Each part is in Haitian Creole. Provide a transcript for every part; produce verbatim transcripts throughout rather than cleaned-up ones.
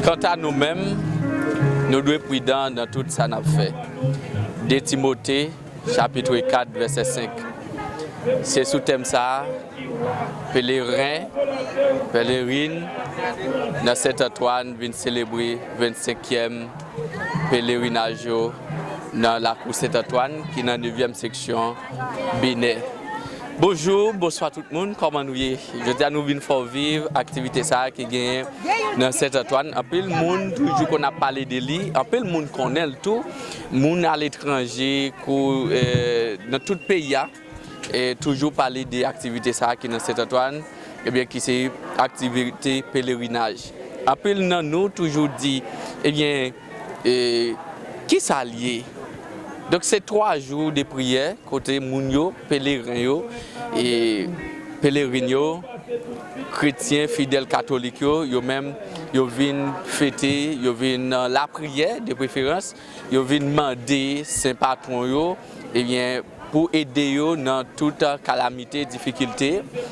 Kanta nou menm, nou dwe pridan nan tout sa n ap fè. De Timote, chapit kat, vèsè senk. Se sou tèm sa a, peleren, pèlerin nan Sent Antwàn vin selebre vennsenkyèm pelerinaj yo nan lakou Sent Antwàn ki nan nevyèm seksyon Benè. Bonjou, bonswa tout moun, kòman nou ye? Jodi a nou vin fè w viv aktivite sa a ki genyen nan Sent Antwàn. Anpil moun toujou konn ap pale de li, anpil moun konnen l tou. Moun aletranje, kou, eh, nan tout peyi a, eh, toujou pale de aktivite sa a ki nan Sent Antwàn, ebyen, ki se aktivite pelerinaj. Anpil nan nou toujou di, ebyen, eh, kisa l ye? Donk, se twa jou de priyè kote moun yo, peleren yo, e pelerin yo, kretyen, fidèl katolik yo, yo menm, yo vin fete, yo vin nan lapriyè de preferans, yo vin mande sen patwon yo, ebyen, pou ede yo nan tout kalamite, difikilte.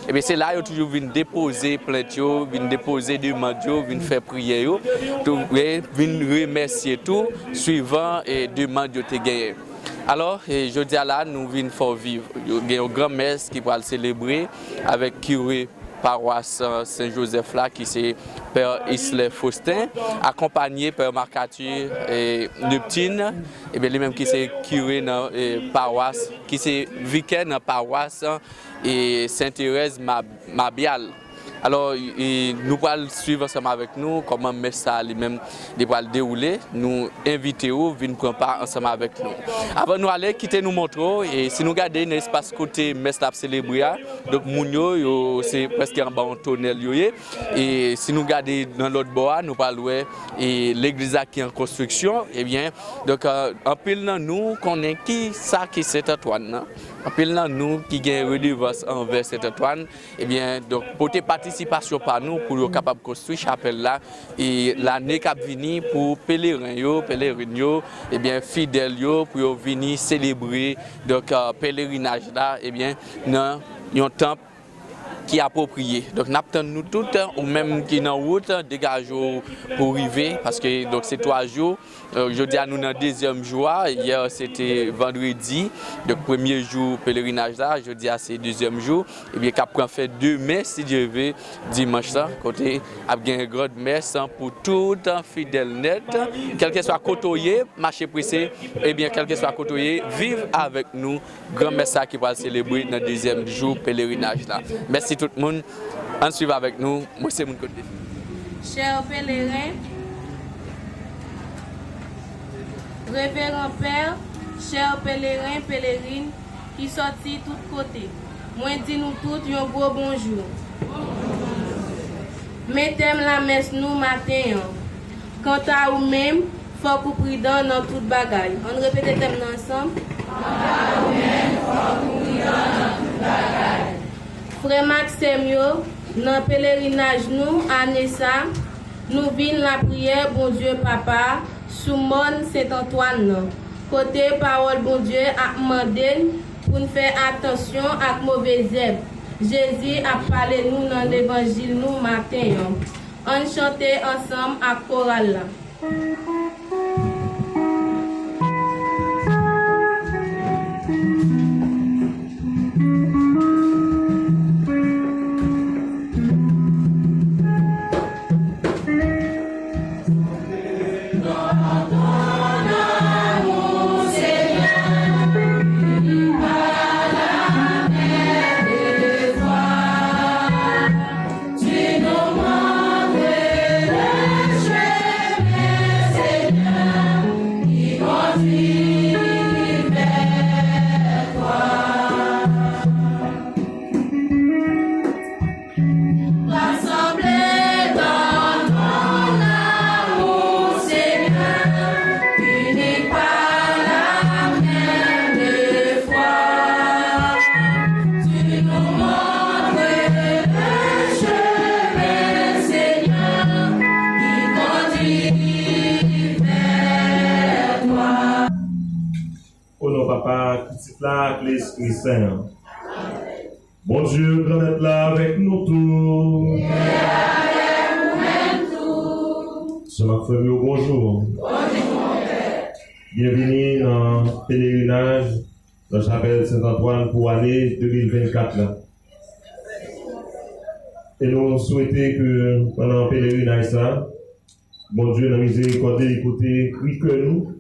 Ebyen, se la yo toujou vin depoze plent yo, vin depoze demann yo, vin fè priyè yo, tou, e vin remèsye tou, swivan, e demann yo te genyen. Alò, e jodi a la, nou vin fè w viv. Yo gen yon granmès ki pral selebre avèk kire pawas, eh, Sen Jozèf la, ki se Pè Islè Fosten, akonpanye Pè Marc Arthur, eh, Neptune, ebyen, li menm ki se kire nan, eh, pawas, ki se vikè nan pawas, eh, Sen Terèz Mab-, Mabyal. Alò, e, nou pral swiv ansanm avèk nou kòman mès sa a li menm li pral dewoule. Nou envite w vin pran pa ansanm avèk nou. Avan nou ale, kite nou montre w, e si nou gade nan espas kote mès la ap selebre a, donk moun yo, yo se prèske anba yon tonèl yo ye. E si nou gade nan lòt bò a, nou pral wè, e legliz la ki an konstriksyon. Ebyen, donk, eh, anpil nan nou konnen ki sa ki Sent Antwàn nan. Anpil nan nou ki gen redevans anvè Sent Antwàn, ebyen, donk, pote patisipasyon pa nou pou yo kapab konstwi chapèl la, e lane k ap vini pou peleren yo, pelerin yo, ebyen, fidèl yo, pou yo vini selebre, donk, eh, pelerinaj la, ebyen, nan yon tanp ki apwopriye. Donk, n ap tann nou tout, ou menm ki nan wout, degaje w pou w rive, paske, donk, se twa jou. Eh, jodi a, nou nan dezyèm jou a. Yè, se te vandredi. Donk, premye jou pelerinaj la. Jodi a, se dezyèm jou. Ebyen, k ap pran fen demen, si Dye ve, dimanch la, kote ap gen granmès pou tout fidèl nèt. Kèlkeswa kote w ye, mache prese. Ebyen, kèlkeswa kote w ye, viv avèk nou granmès sa ki pral selebre nan dezyèm jou pelerinaj la. Mèsi tout moun. Ann swiv avèk nou. Mwen se moun kote. Chè pèleren, reveran pè, chè pèleren, pèlerin ki sòti tout kote, mwen di nou tout yon gwo bonjou. Men tèm lamès nou maten an. Kanta ou menm, fòk ou pridan nan tout bagay. Ann repete tèm nan ansanm. Frè m ak sè m yo, nan pelerinaj nou ane sa, nou vin lapriyè Bondye Papa sou mòn Sent Antwàn nan, kote pawòl Bondye ap mande n pou n fè atansyon ak move zèb Jezi ap pale nou nan levanjil nou maten an. Ann chante ansanm ak koral la. Rasanble dan non lanmou Senyè, ini pa lamenm de fwa. Tu nous montres le chemin, Seigneur, qui conduit vers toi. O non Papa, Pitit la ak Lespri Sen an. Bondye, Granmèt la, avèk nou tou. Sè m ak frè m yo, bonjou. Byenvini nan pelerinaj nan chapèl Sent Antwàn pou ane de mil vennkat la. E nou swete ke pandan pelerinaj sa, Bondye nan mizerikòd li, li koute kri kè nou,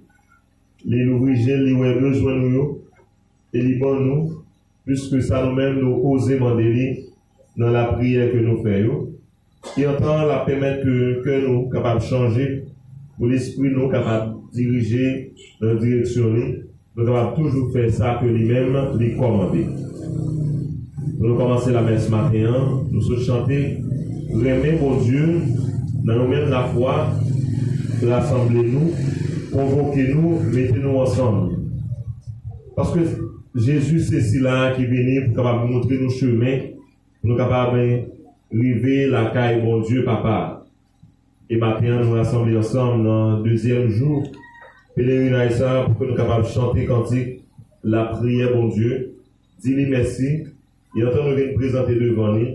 li louvri je l, li wè bezwen nou yo, e li ban nou plis ke sa nou menm nou oze mande li nan lapriyè ke nou fè yo. E antan l ap pèmèt ke kè nou kapab chanje, pou lespri nou kapab dirije nan direksyon li, nou kapab toujou fè sa ke li menm li kòmande. Pou nou kòmanse lamès maten an, nou sot chante Renmen Bondye nan yon menm lafwa, rasanble nou, konvoke nou, mete nou ansanm. Paske Jezi se sila ki vini pou kapab montre nou chemen, pou nou kapab rive lakay Bondye Papa. E maten an, nou rasanble ansanm nan dezyèm jou pelerinaj sa a pou ke nou kapab chante kantik lapriyè Bondye, di li mèsi, e antan nou vin prezante devan li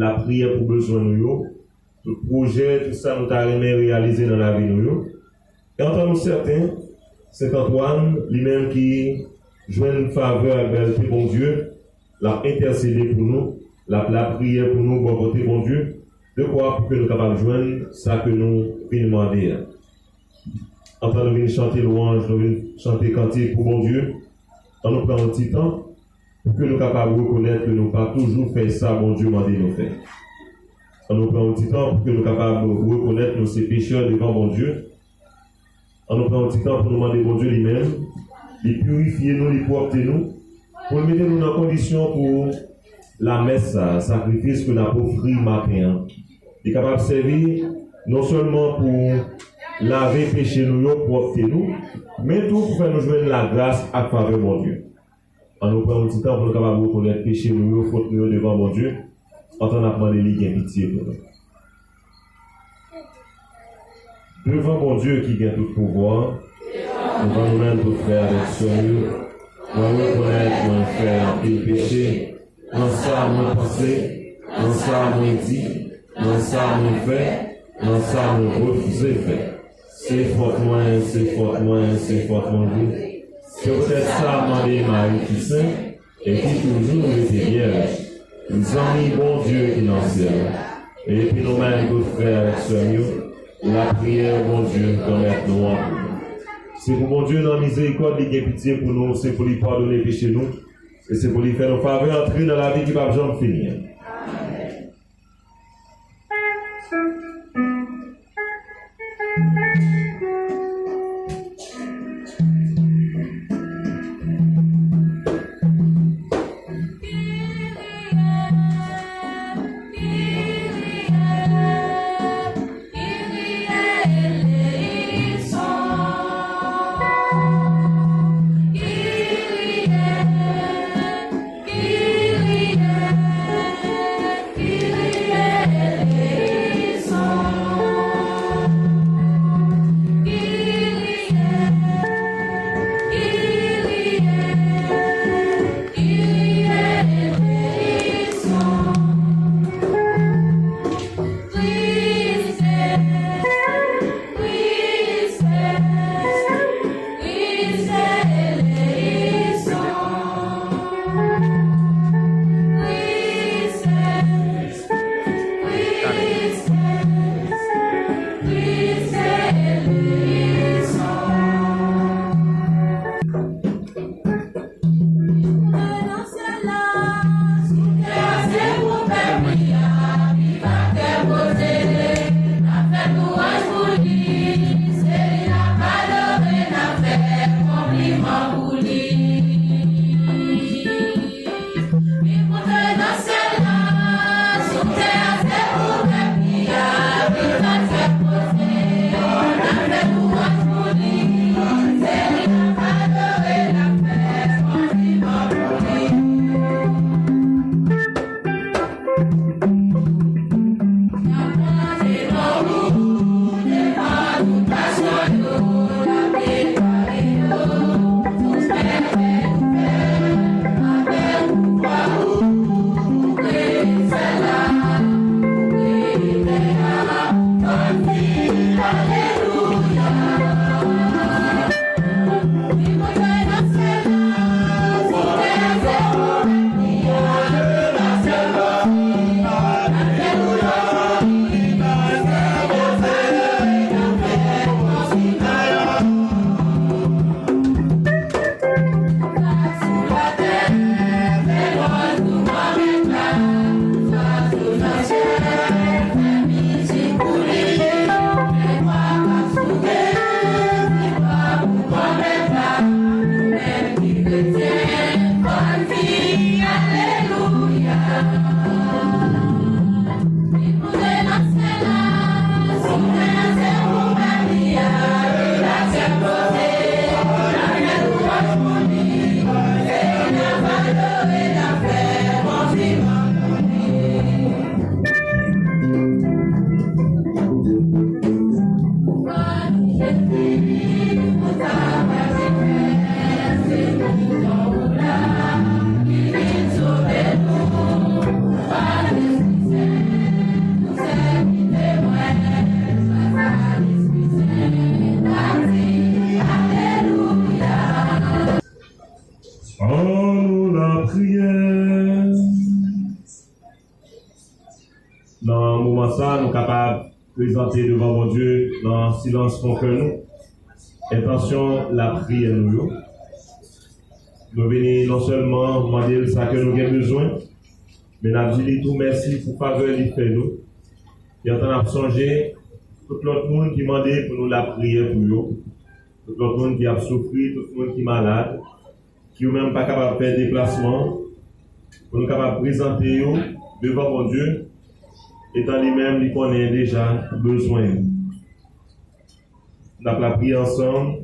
lapriyè pou bezwen nou yo, tout pwojè, tout sa nou ta renmen reyalize nan lavi nou yo. E antan nou sèten, Sent Antwàn, li menm ki jwenn favè ak bèlte Bondye, l ap entèsede pou nou, l ap lapriyè pou nou bò kote Bondye, dekwa pou ke nou kapab jwenn sa ke nou vin mande a. Antan nou vin chante lwanj, nou vin chante kantik pou Bondye, ann nou pran yon ti tan pou ke nou kapab rekonèt ke nou pa toujou fè sa Bondye mande nou fè. Ann nou pran yon ti tan pou ke nou kapab rekonèt nou se pechè devan Bondye. Ann nou pran yon ti tan pou nou mande Bondye li menm, li pirifye nou, li pwòpte nou, pou l mete nou nan kondisyon pou lamès sa, sakrifis ke n ap ofri maten an. Li kapab sèvi non sèlman pou lave peche nou yo, pwòpte nou, men tou pou fè nou jwenn lagras ak favè Bondye. Ann nou pran yon ti tan pou nou kapab rekonèt peche nou yo, fot nou yo devan Bondye, antan n ap mande li gen pitye pou nou. Devan Bondye ki gen tout pouvwa, devan nou menm tout frè avèk sè m yo, mwen rekonèt mwen fè anpil peche, nan sa mwen panse, nan sa mwen di, nan sa mwen fè, nan sa mwen refize fè. Se fòt mwen, se fòt mwen, se fòt mwen wi. Se poutèt sa m mande Mari ki sen, e ki toujou rete vyèj, zanmi Bondye ki nan syèl la, epi nou menm tout frè avèk sè m yo, lapriyè Bondye Granmèt nou an pou nou. Se pou Bondye nan mizerikòd li gen pitye pou nou, se pou li padone peche nou, e se pou li fè nou favè antre nan lavi ki p ap janm fini an. Annou lapriyè. Nan moman sa, nou kapab prezante devan Bondye nan silans fon kè nou entansyon lapriyè nou yo. Nou vini non sèlman mande l sa ke nou gen bezwen, men n ap di li tou mèsi pou favè li fè nou. Epi antan n ap sonje tout lòt moun ki mande pou nou lapriyè pou yo, tout lòt moun ki ap soufri, tout moun ki malad, ki yo menm pa kapab fè deplasman, pou nou kapab prezante yo devan Bondye, etan li menm li konnen deja bezwen yo. N ap lapriyè ansanm,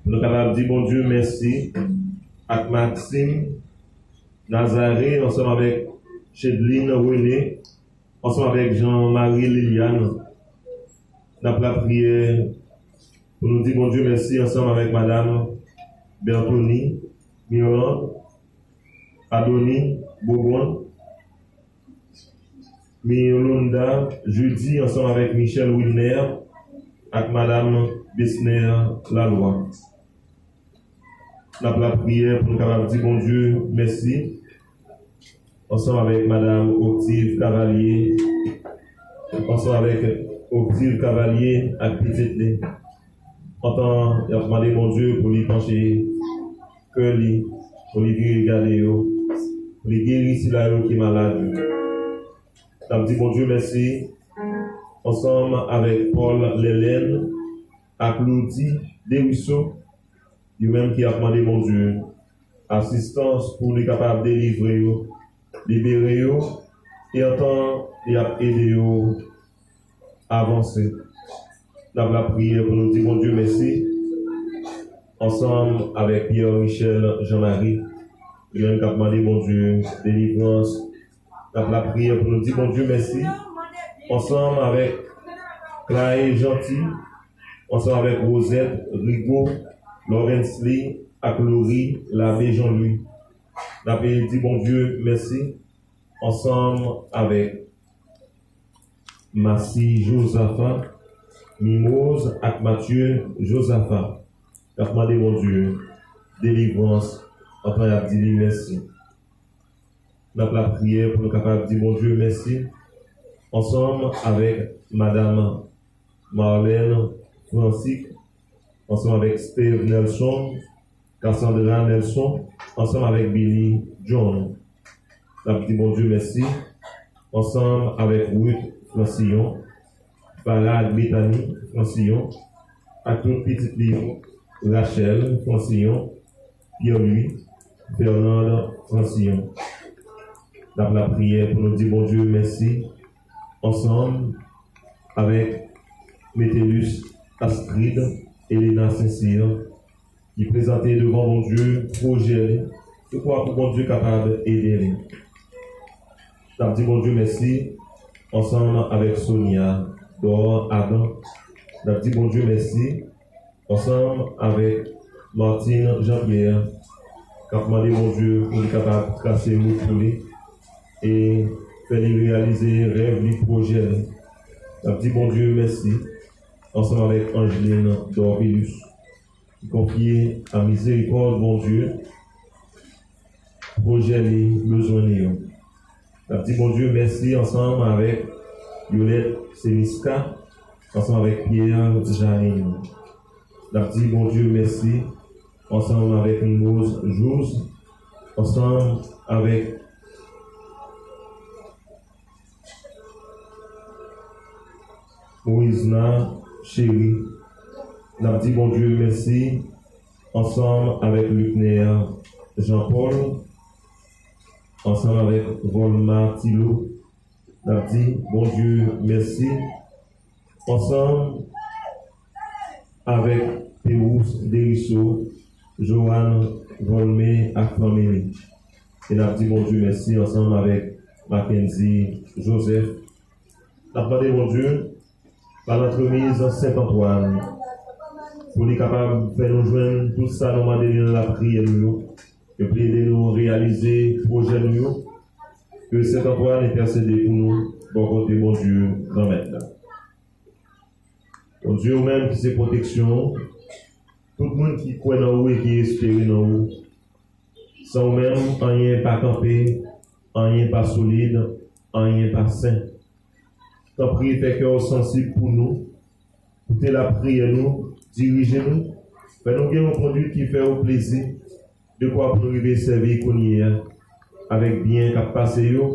pou nou kapab di Bondye mèsi ak Maxime Nazaré, ansanm avèk Chedeline René, ansanm avèk Jean Marie Liliane. N ap lapriyè pou nou di Bondye mèsi ansanm avèk madanm Bertony Mirlande, Adony Bougon, Mirlonda Judy ansanm avèk Michel Wilner ak madanm Besner Laloy. N ap lapriyè pou nou kapab di Bondye mèsi ansanm avèk madanm Octive Cavalier, ansanm avèk Octive Cavalier ak pitit li. Antan y ap mande Bondye pou li panche kè li, pou li vire gade yo, pou li geri sila yo ki malad yo. N ap di Bondye mèsi ansanm avèk Paul Lelen ak Loudy Derisso, yo menm ki ap mande Bondye asistans pou li kapab delivre yo, libere yo, e antan li ap ede yo avanse. N ap lapriyè pou nou di Bondye mèsi, ansanm avèk Pierre Michel Jean Marie, li menm k ap mande Bondye delivrans. N ap lapriyè pou nou di Bondye mèsi, ansanm avèk Clay Jeanty, ansanm avèk Rosette Rigaud, Lovensley ak Laurie Labbé Jean Louis. N ap di Bondye mèsi, ansanm avèk Massy Josaphat, Mimoz ak Mathieu Josaphat, k ap mande Bondye delivrans antan y ap di li mèsi. N ap lapriyè pou nou kapab di Bondye mèsi, ansanm avèk madanm Marlène Francique, ansanm avèk Steve Nelson, Cassandra Nelson, ansanm avèk Billy John. N ap di Bondye mèsi, ansanm avèk Ruth Francillon, Farah ak Bethany Francillon, ak tout pitit li yo, Rachel Francillon, Pierre Louis, Fernande Francillon. N ap lapriyè pou nou di Bondye mèsi, ansanm avèk Metellus Astrid, Elena Saint-Cyr, li prezante devan Bondye pwojè li, toutfwa pou Bondye kapab ede li. N ap di Bondye mèsi ansanm avèk Sonia Dor Adam. N ap di Bondye mèsi ansanm avèk Martine Jean-Pierre, k ap mande Bondye pou li kapab trase wout pou li e fè li reyalize rèv li, pwojè li. N ap di Bondye mèsi ansanm avèk Angeline Dorvilus, ki konfye a mizerikòd Bondye pwojè li, bezwen li yo. N ap di Bondye mèsi ansanm avèk Yolette Seniska, ansanm avèk Pierre Janine. N ap di Bondye mèsi ansanm avèk Mimoz Jouz, ansanm avèk Moïsna Chéry. N ap di Bondye mèsi ansanm avèk Lucner Jean Paul, ansanm avèk Volma Tilo. N ap di Bondye mèsi ansanm avèk Perous Deriso, Johan Volme ak fanmi li. E n ap di Bondye mèsi ansanm avèk Mackenzie Joseph. N ap mande Bondye, pa lantremiz Sent Antwàn, pou li kapab fè nou jwenn tout sa nou mande li nan lapriyè nou yo, epi ede nou reyalize pwojè nou yo, ke Sent Antwàn entèsede pou nou bò kote Bondye Granmèt la. Bondye, ou menm ki se pwoteksyon, tout moun ki kwè nan ou e ki espere nan ou, san ou menm, anyen pa kanpe, anyen pa solid, anyen pa sen. Tanpri, fè kè w sansib pou nou, koute lapriyè nou, dirije nou, fè nou gen yon konduit ki fè ou plezi, dekwa pou nou rive sèvi kounye a, avèk byen k ap pase yo,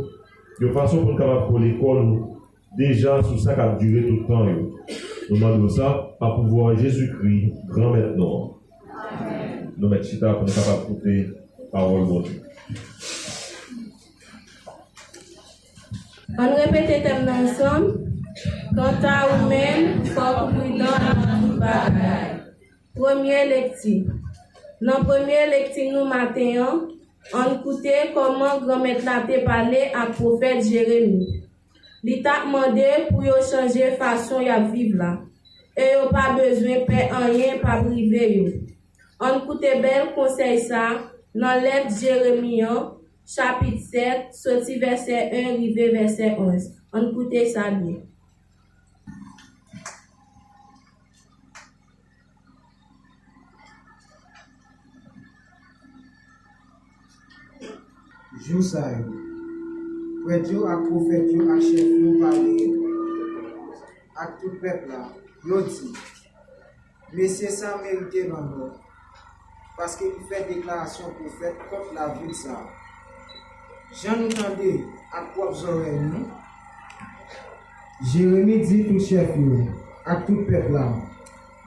yon fason pou nou kapab kole kò nou deja sou sa k ap dire tout tan yo. Nou mande w sa pa pouvwa Jezikri, Granmèt nou an. Nou mèt chita pou nou kapab koute pawòl Bondye. Ann repete tèm nan ansanm. Kanta ou menm, fòk ou pridan nan tout bagay. Premye lekti. Nan premye lekti nou maten an, ann koute kòman Granmèt la te pale ak pwofèt Jeremi. Li t ap mande pou yo chanje fason y ap viv la, e yo pa bezwen pè anyen p ap rive yo. Ann koute bèl konsèy sa a nan lèt Jeremi an, chapit sèt, soti vèsè en rive vèsè onz. Ann koute sa byen. Jou sa yo, prèt yo ak pwofèt yo ak chèf yo pale ak tout pèp la. Yo di, Mesye sa a merite lanmò, paske li fè deklarasyon pwofèt kont lavil sa a. Jan nou tande ak pwòp zòrèy nou, Jeremi di tout chèf yo ak tout pèp la,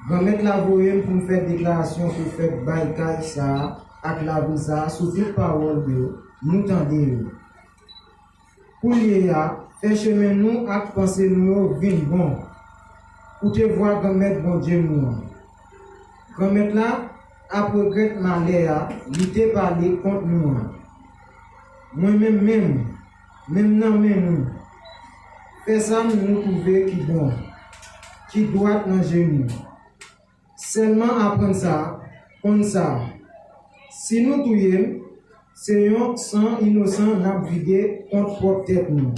Granmèt la voye m pou m fè deklarasyon pwofèt bay kay sa a ak lavil sa a sou tout pawòl yo nou tande yo. Koulye a, fè chemen nou ak panse nou yo vin bon. Koute vwa Granmèt Bondye nou an. Granmèt la ap regrèt malè a li te pale kont nou an. Mwen menm menm, menm nan men nou, fè sa nou twouve ki bon, ki dwat nan je nou. Sèlman aprann sa, konn sa, si nou touye m, se yon san inosan n ap vide kont pwòp tèt nou,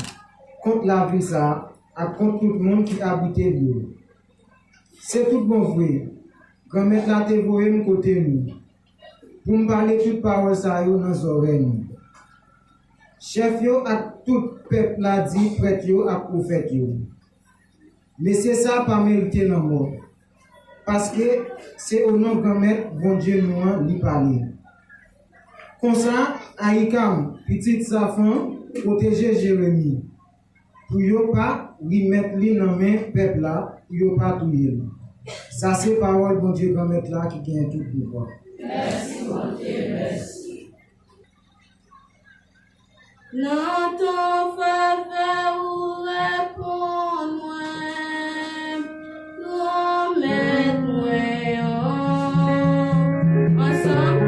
kont lavil sa a ak kont tout moun ki abite l yo. Se tout bon vre, Granmèt la te voye m kote nou, pou m pale tout pawòl sa yo nan zòrèy nou. Chèf yo ak tout pèp la di prèt yo ak pwofèt yo, Mesye sa a pa merite lanmò, paske se o non Granmèt Bondye nou an li pale. Konsa, Ayikam, pitit Safan, pwoteje Jeremi, pou yo pa rimèt li nan men pèp la, pou yo pa touye l. Sa se pawòl Bondye Granmèt la ki genyen tout pouvwa. Mèsi Bondye, mèsi. Nan tan favè ou reponn mwen, Granmèt mwen an. Ansanm.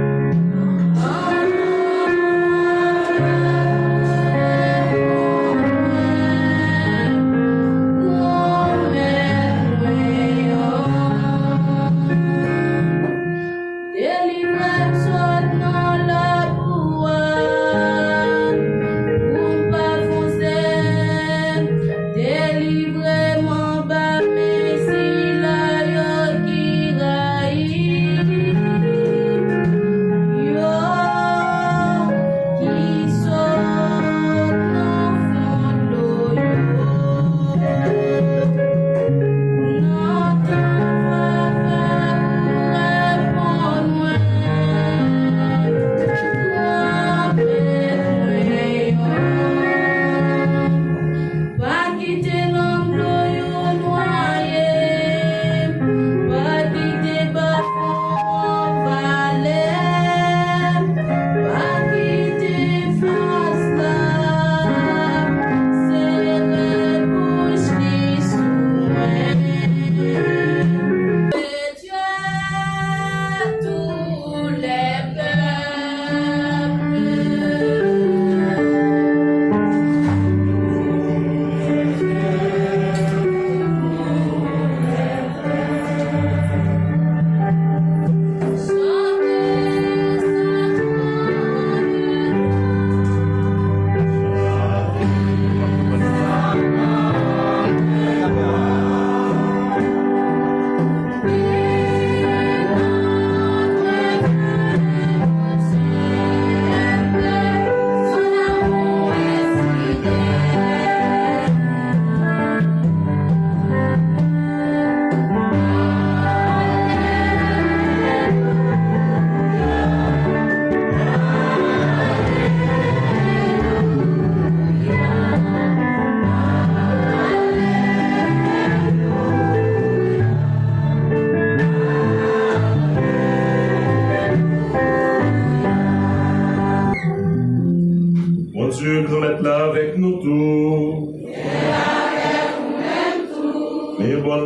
Delivre m sot nan labou a, pou m pa fonse. Delivre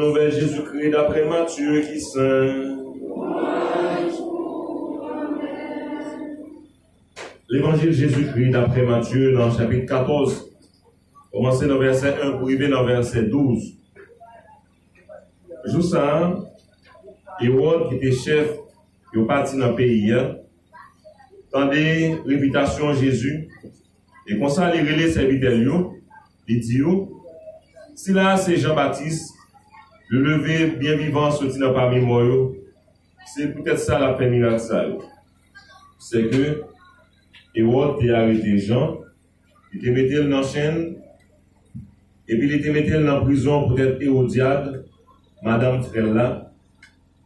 Nouvèl Jezikri daprè Matye ki sen. Levanjil Jezikri daprè Matye nan chapit katòz, kòmanse nan vèsè en pou rive nan vèsè douz. Jou sa a, Ewòd ki te chèf yon pati nan peyi a, tande repitasyon Jezi, e konsa li rele sèvitè l yo, li di yo, "Sila a se Jan Batis, li leve byen vivan soti nan pami mò yo, se poutèt sa l ap fè mirak sa yo." Sèke Ewòd te arete Jan, li te mete l nan chenn, epi li te mete l nan prizon poutèt Ewodyad, madanm frè l la,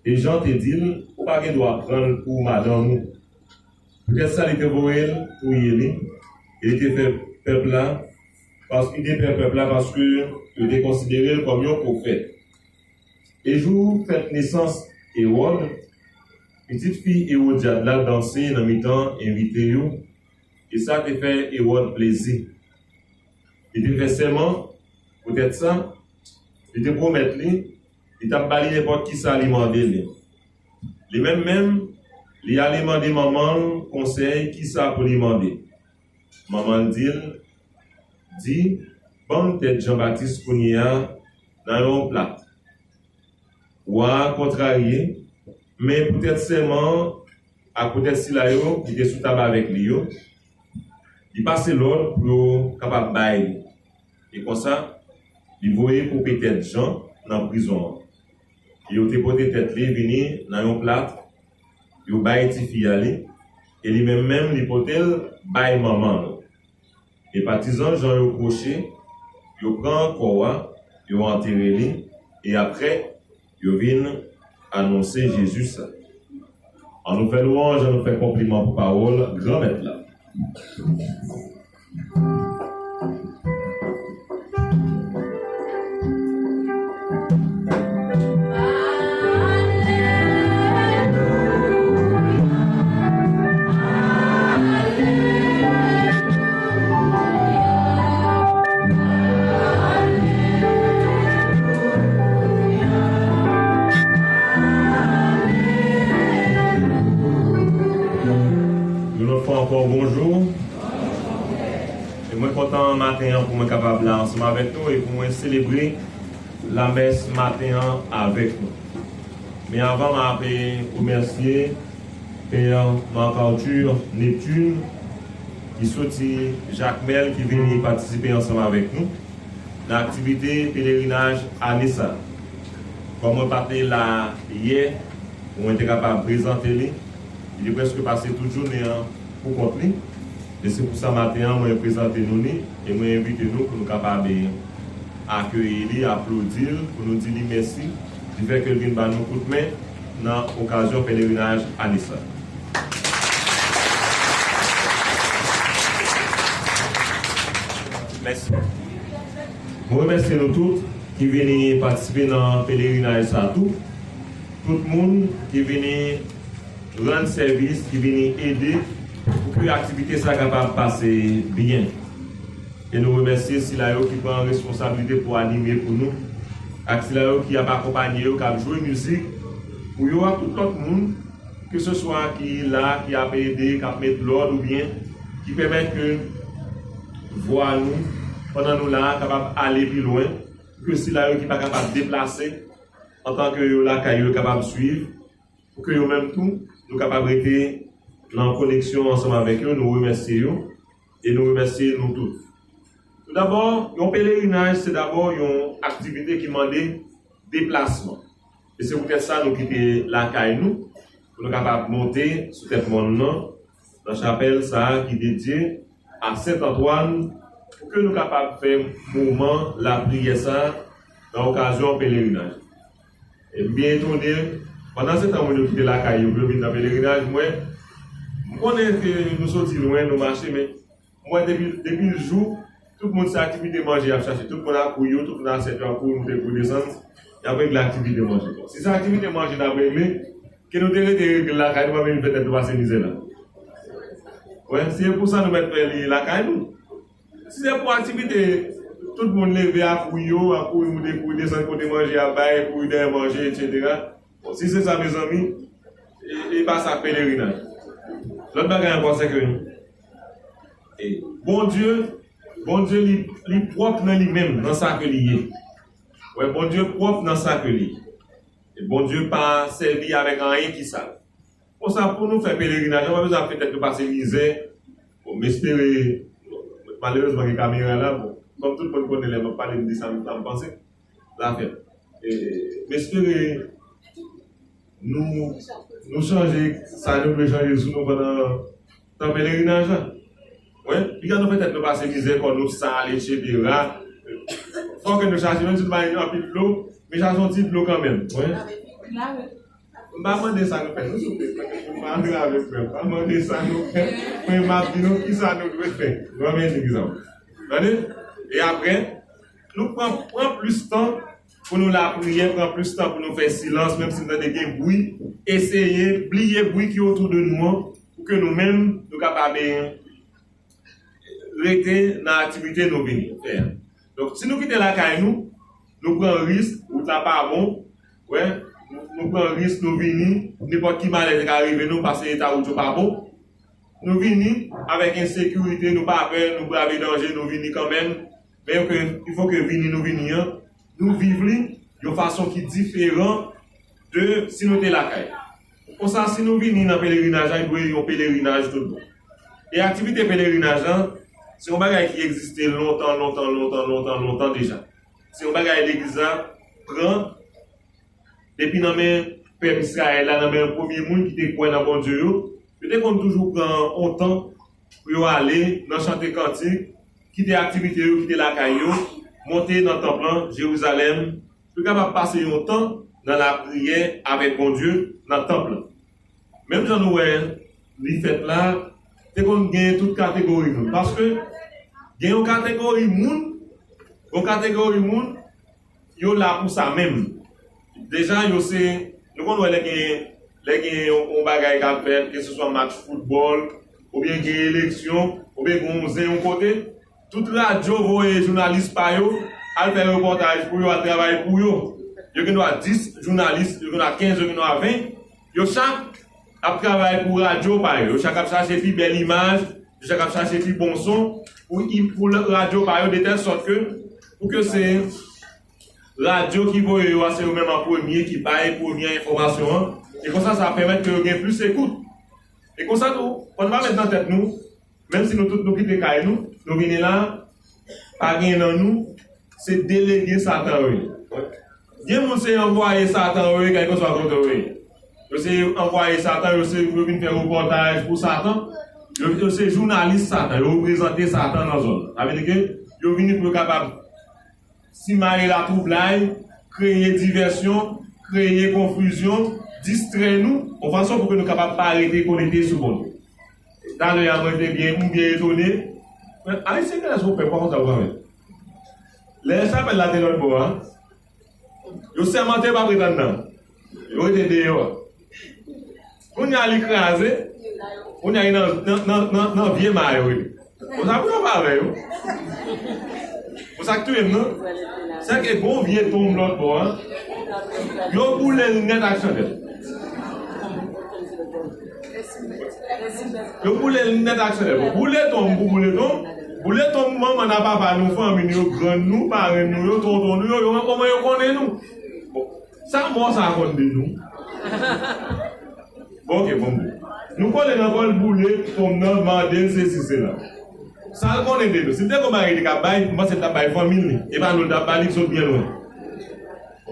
e Jan te di l, "Ou pa gen dwa pran l pou madanm ou." Poutèt sa, li te voye l touye li, e li te fè pèp la, pas-, li te pè pèp la paske yo te konsidere l kòm yon pwofèt. E jou fèt nesans Ewòd, pitit fi Ewodyad la danse nan mitan envite yo, e sa te fè Ewòd plezi. Li te fè sèman, poutèt sa, li te pwomèt li, li t ap ba li nenpòt kisa li mande li. Li menm menm, li ale mande manman l konsèy kisa pou li mande. Manman l di l, di, "Ban m tèt Jan Batis kounye a nan yon plat." Wa a kontrarye, men poutèt sèman an ak poutèt sila yo ki te sou tab avèk li yo, li pase lòd pou yo kapab bay li. E konsa, li voye koupe tèt Jan nan prizon an. Yo te pote tèt li vini nan yon plat, yo bay tifi a li, e li menm menm li pote l bay manman l. E patizan Jan yo pwoche, yo pran kò a, yo antere li, e apre, yo vin anonse Jezi sa. Ann nou fè lwanj, ann nou fè konpliman pou pawòl Granmèt la. Yon lòt fwa ankò, bonjou. E mwen kontan maten an pou mwen kapab la ansanm avèk nou e pou mwen selebre lamès maten an avèk nou. Men avan, m ap remèsye Pè Marc Arthur Neptune, ki soti Jakmèl, ki vini patisipe ansanm avèk nou nan aktivite pelerinaj ane sa. Kòm mwen pa te la yè, pou mwen te kapab prezante li, li te prèske pase tout jounen an pou kont li. E se pou sa maten an, mwen prezante nou li, e mwen envite nou pou nou kapab akeyi li, aplodi l, pou nou di li mèsi, di fè ke l vin ba nou kout men nan okazyon pelerinaj ane sa. Mèsi. Mwen remèsye nou tout ki vini patisipe nan pelerinaj sa tou. Tout moun ki vini rann sèvis, ki vini ede pou ke aktivite sa kapab pase byen. E nou remèsye sila yo ki pran responsablite pou anime pou nou, ak sila yo ki ap akonpanye yo, k ap jwe mizik pou yo ak tout lòt moun, keseswa ki la, ki ap ede, k ap met lòd oubyen ki pèmèt ke vwa nou, pandan nou la a, kapab ale pi lwen, pou ke sila yo ki pa kapab deplase, antanke yo lakay yo, kapab swiv, pou ke yo menm tou, nou kapab rete nan koneksyon ansanm avèk yo, nou remèsye yo, e nou remèsye nou tout. Toudabò, yon pelerinaj, se dabò yon aktivite ki mande deplasman. E se poutèt sa nou kite lakay nou, pou nou kapab monte sou tèt mòn nan, nan chapèl sa a ki dedye a Sent Antwàn, pou ke nou kapab fè moman lapriyè sa a nan okazyon pelerinaj. E m byen etone, pandan se tan moun yo kite lakay yo pou yo vin nan pelerinaj, mwen, m konnen ke nou soti lwen, nou mache, men m wè depi, depi jou, tout moun se aktivite manje y ap chache, tout moun ap kouri yo, tout moun asyèt yo ap kouri moute, kouri desann, y ap regle aktivite manje. Si se aktivite manje n ap regle, ke nou te rete regle lakay nou, pa vin fè tèt nou pase mizè la. Wè, se pou sa nou mèt fè li lakay nou. Si se pou aktivite Tout moun leve a kouri yo, a kouri moute, kouri desann kote manje a bay, kouri dèyè manje, etsetera. Bon, si se sa, mezanmi, e, e pa sa k pelerinaj. Lòt bagay ankò, se ke, e, Bondye, Bondye, li, li pwòp nan li menm, nan sa ke li ye. Wè, Bondye pwòp nan sa ke li ye. E Bondye pa sèvi avèk anyen ki sal. Konsa, pou nou fè pelerinaj, nou pa bezwen ap fè tèt nou pase mizè. Bon, m espere, malerezman, gen kamera la, bon, kòm tout moun konnen lè m ap pale, m di sa m, sa m panse, l a fèt. E, m espere nou, nou chanje sa nou dwe chanje sou nou pandan tan pelerinaj la. Wi, piga nou fè tèt nou pase mizè, kò nou sal, etsetera. Fò ke nou chache, menm si nou pa gen anpil dlo, men chache yon ti dlo kanmenm. Wi. M pa mande sa nou fè, non, souple. M pa antrave frè m. M pa mande sa nou fè. Mwen, m ap di nou kisa nou dwe fè. Nou anmen di kisa. Tande? E apre, nou pran, pran plis tan pou nou lapriyè, pran plis tan pou nou fè silans, menm si nou tande gen bri, eseye bliye bri ki otou de nou an, pou ke nou menm, nou kapab, eh, rete nan aktivite nou vin fè a. Donk, si nou kite lakay nou, nou pran risk, wout la pa bon, wè, nou, nou pran risk, nou vini, nenpòt ki malè te ka rive nou, paske eta wout yo pa bon. Nou vini avèk ensekirite, nou pa pè, nou brave danje, nou vini kanmenm. Men ke, il faut que vini nou vini an, nou viv li yon fason ki diferan de si nou te lakay. Konsa, si nou vini nan pelerinaj la, li dwe yon pelerinaj tout bon. E aktivite pelerinaj la, se yon bagay ki egziste lontan, lontan, lontan, lontan, lontan deja. Se yon bagay legliz la pran depi nan men pèp Izrayèl la, nan men premye moun ki te kwè nan Bondye yo. Yo te konn toujou pran yon tan pou yo ale nan chante kantik, kite aktivite yo, kite lakay yo, monte nan tanp lan, Jerizalèm, pou yo kapab pase yon tan nan lapriyè avèk Bondye nan tanp lan. Menm jan nou wè li fèt la, te konn gen tout kategori moun. Paske gen yon kategori moun, yon kategori moun, yo la pou sa menm. Deja, yo se, nou konn wè lè gen, lè gen yon, yon bagay k ap fèt, keseswa match foutbòl, oubyen gen eleksyon, oubyen gen yon zen yon kote, tout radyo voye jounalis pa yo, al fè repòtaj pou yo, al travay pou yo. Yo gen dwa dis jounalis, yo gen dwa kenz, yo gen dwa ven. Yo chak ap travay pou radyo pa yo. Yo chak ap chache pi bèl imaj, yo chak ap chache pi bon son pou, pou radyo pa yo, de tèl sòt ke, pou ke se radyo ki voye yo a, se yo menm an premye ki bay premye enfòmasyon an. E konsa, sa pèmèt ke yo gen plis ekout. E konsa tou, fò n pa met nan tèt nou, menm si nou tout nou kite kay nou, nou vini la, pa gen nan nou, se delege Satan yo ye. Gen moun se anvwaye Satan yo ye, kèlkeswa kote yo ye. Yo se anvwaye Satan, yo se, yo vin fè repòtaj pou Satan. Yo, yo se jounalis Satan, yo reprezante Satan nan zòn. Sa vle di ke yo vini pou yo kapab simaye latwoublay, kreye divèsyon, kreye konfizyon, distrè nou, yon fason pou ke nou kapab pa rete konekte sou Bondye. Talè a, mwen te byen, m byen etone. Men, Ayisyen gen lè se yon pèp pa konn sa yo pral fè. Lè chapèl la te lòt bò a, yo sèmante yo p ap ret anndan. Yo rete deyò a. Kounye a li kraze, kounye a li nan, nan, nan, nan, nan vye ma yo rete. Konsa pou yo pa wè yo. Konsa k touye m nan. Sèke gon vye tonm lòt bò a. Yo boule l nèt ak chandèl. Yo boule l nèt ak chandèl. Bon, boule tonm pou boule tonm. Boule tonm manman n a papa nou, fanmi n yo, grann nou, parenn nou yo, tonton nou yo, yo kòman yo konnen nou. Bon, sa mò sa konn de nou. Bon, ok, bon, bon. Nou kole nan kò l, boule tonm nan, mande l sesi sela. Sa l konnen de nou. Si l te gon bagay li t ap bay, m panse l t ap bay fanmi l li. E pa nou l t ap bay, li k sot byen lwen.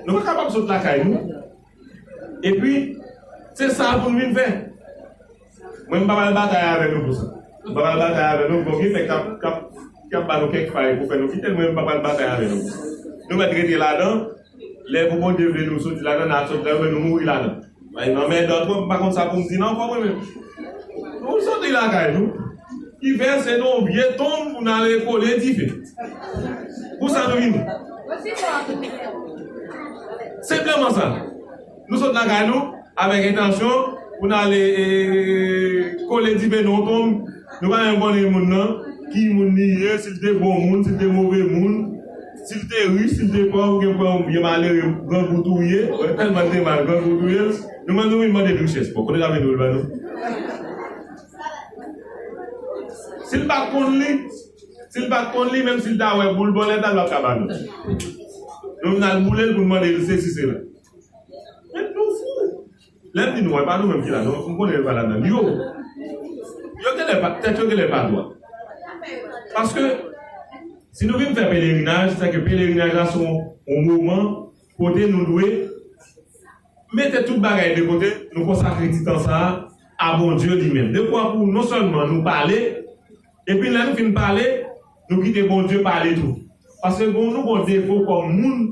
Nou pa kapab sot lakay nou. Epi, se sa pou n vin fè. Mwen, m pa pral batay avè nou pou sa. M pa pral batay avè nou, bon, gen nèg k ap, k ap, k ap ba nou kèk fay pou fè nou kite l, mwen, m pa pral batay avè nou pou sa. Nou mèt rete ladan, lè pou Bondye vle nou soti ladan, n a soti ladan, men nou mouri ladan. Ay, nan mèd twòp, m pa konn sa pou m di nan ankò mwen menm. Nou soti lakay nou. Ki fè se nan yon vye tonm pou n ale kole dife. Pou sa nou vini. Senpleman sa. Nou sot lakay nou avèk entansyon pou n ale, e, kole dife nan yon tonm. Nou pa menm konnen moun nan, ki moun li ye, si l te bon moun, si l te move moun. Si l te rich, si l te pòv, gen pwen ou byen malere, grangou touye, wè, tèlman l te mal, grangou touye l, nou mande, nou vin mande l richès. Bon, kote l ap vin ba nou? Si l pa t konn li, si l pa t konn li, menm si l ta wè boul bò lèt la, l p ap ka ba nou. Nou vin al boule l pou n mande l sesi, sela. Men nou fou. Lè m di nou, e pa nou menm ki la, non, m konnen yo pa ladan. Yo, yo genlè pa, tèt yo genlè pa dwat. Paske, si nou vin fè pelerinaj, sèke pelerinaj la se yon, yon moman kote nou dwe mete tout bagay de kote, nou konsakre ti tan sa a a Bondye li menm. Dekwa pou non sèlman nou pale, epi lè nou fin pale, nou kite Bondye pale tou. Paske bon, nou gon defo kòm moun,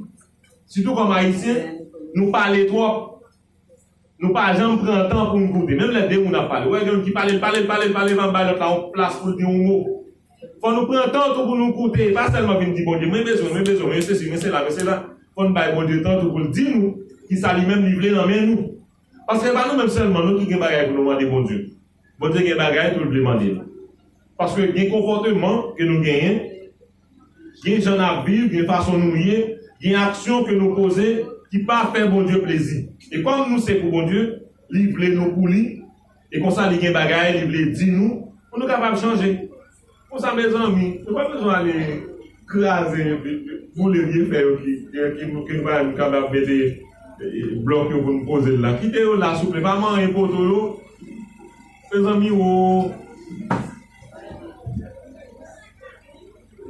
sitou kòm Ayisyen, nou pale twòp. Nou pa janm pran tan pou n koute. Menm lè de moun ap pale, ou wè gen youn ki pale, l pale, l pale, l pale, pa bay lòt la yon plas pou l di yon mo. Fò nou pran tan tou pou nou koute, e pa sèlman vin di Bondye, mwen bezwen, mwen bezwen, mwen sesi, mwen sela, mwen sela. Fò n bay Bondye tan tou pou l di nou kisa li menm li vle nan men nou. Paske e pa nou menm sèlman non ki gen bagay pou nou mande Bondye. Bondye gen bagay tou l vle mande nou. Paske gen konpòteman ke nou genyen, gen jan n ap viv, gen fason nou ye, gen aksyon ke nou poze ki pa fè Bondye plezi. E kòm nou se pou Bondye, li vle nou pou li, e konsa li gen bagay li vle di nou pou nou kapab chanje. Konsa, mezanmi, nou pa bezwen ale kraze, boule vye fè yo ki, ki, ki, ki nou pa menm kapab mete, e, blòk yo pou nou poze l la. Kite yo la, souple. Pa manyen poto yo. Mezanmi, wo.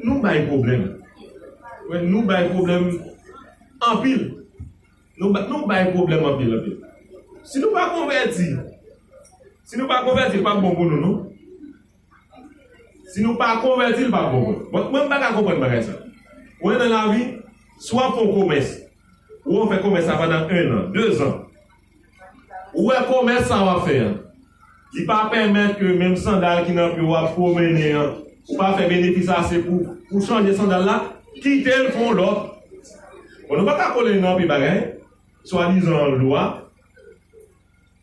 Nou bay pwoblèm. Wè, nou bay pwoblèm anpil. Nou ba-, nou bay pwoblèm anpil, anpil. Si nou pa konvèti, si nou pa konvèti, l p ap bon pou nou, non. Si nou pa konvèti, l p ap bon pou nou. Bon, mwen, m pa ka konprann bagay sa. Ou wè nan lavi, si w ap fè yon komès, ou fè komès la pandan en an, de zan, ou wè komès sa w ap fè an, li pa pèmèt ke menm sandal ki nan pye w ap pwomennen an, ou pa fè benefis ase pou, pou chanje sandal la, kite l fè yon lòt. Bon, nou pa ka kole nan anpil bagay, swadizan lwa.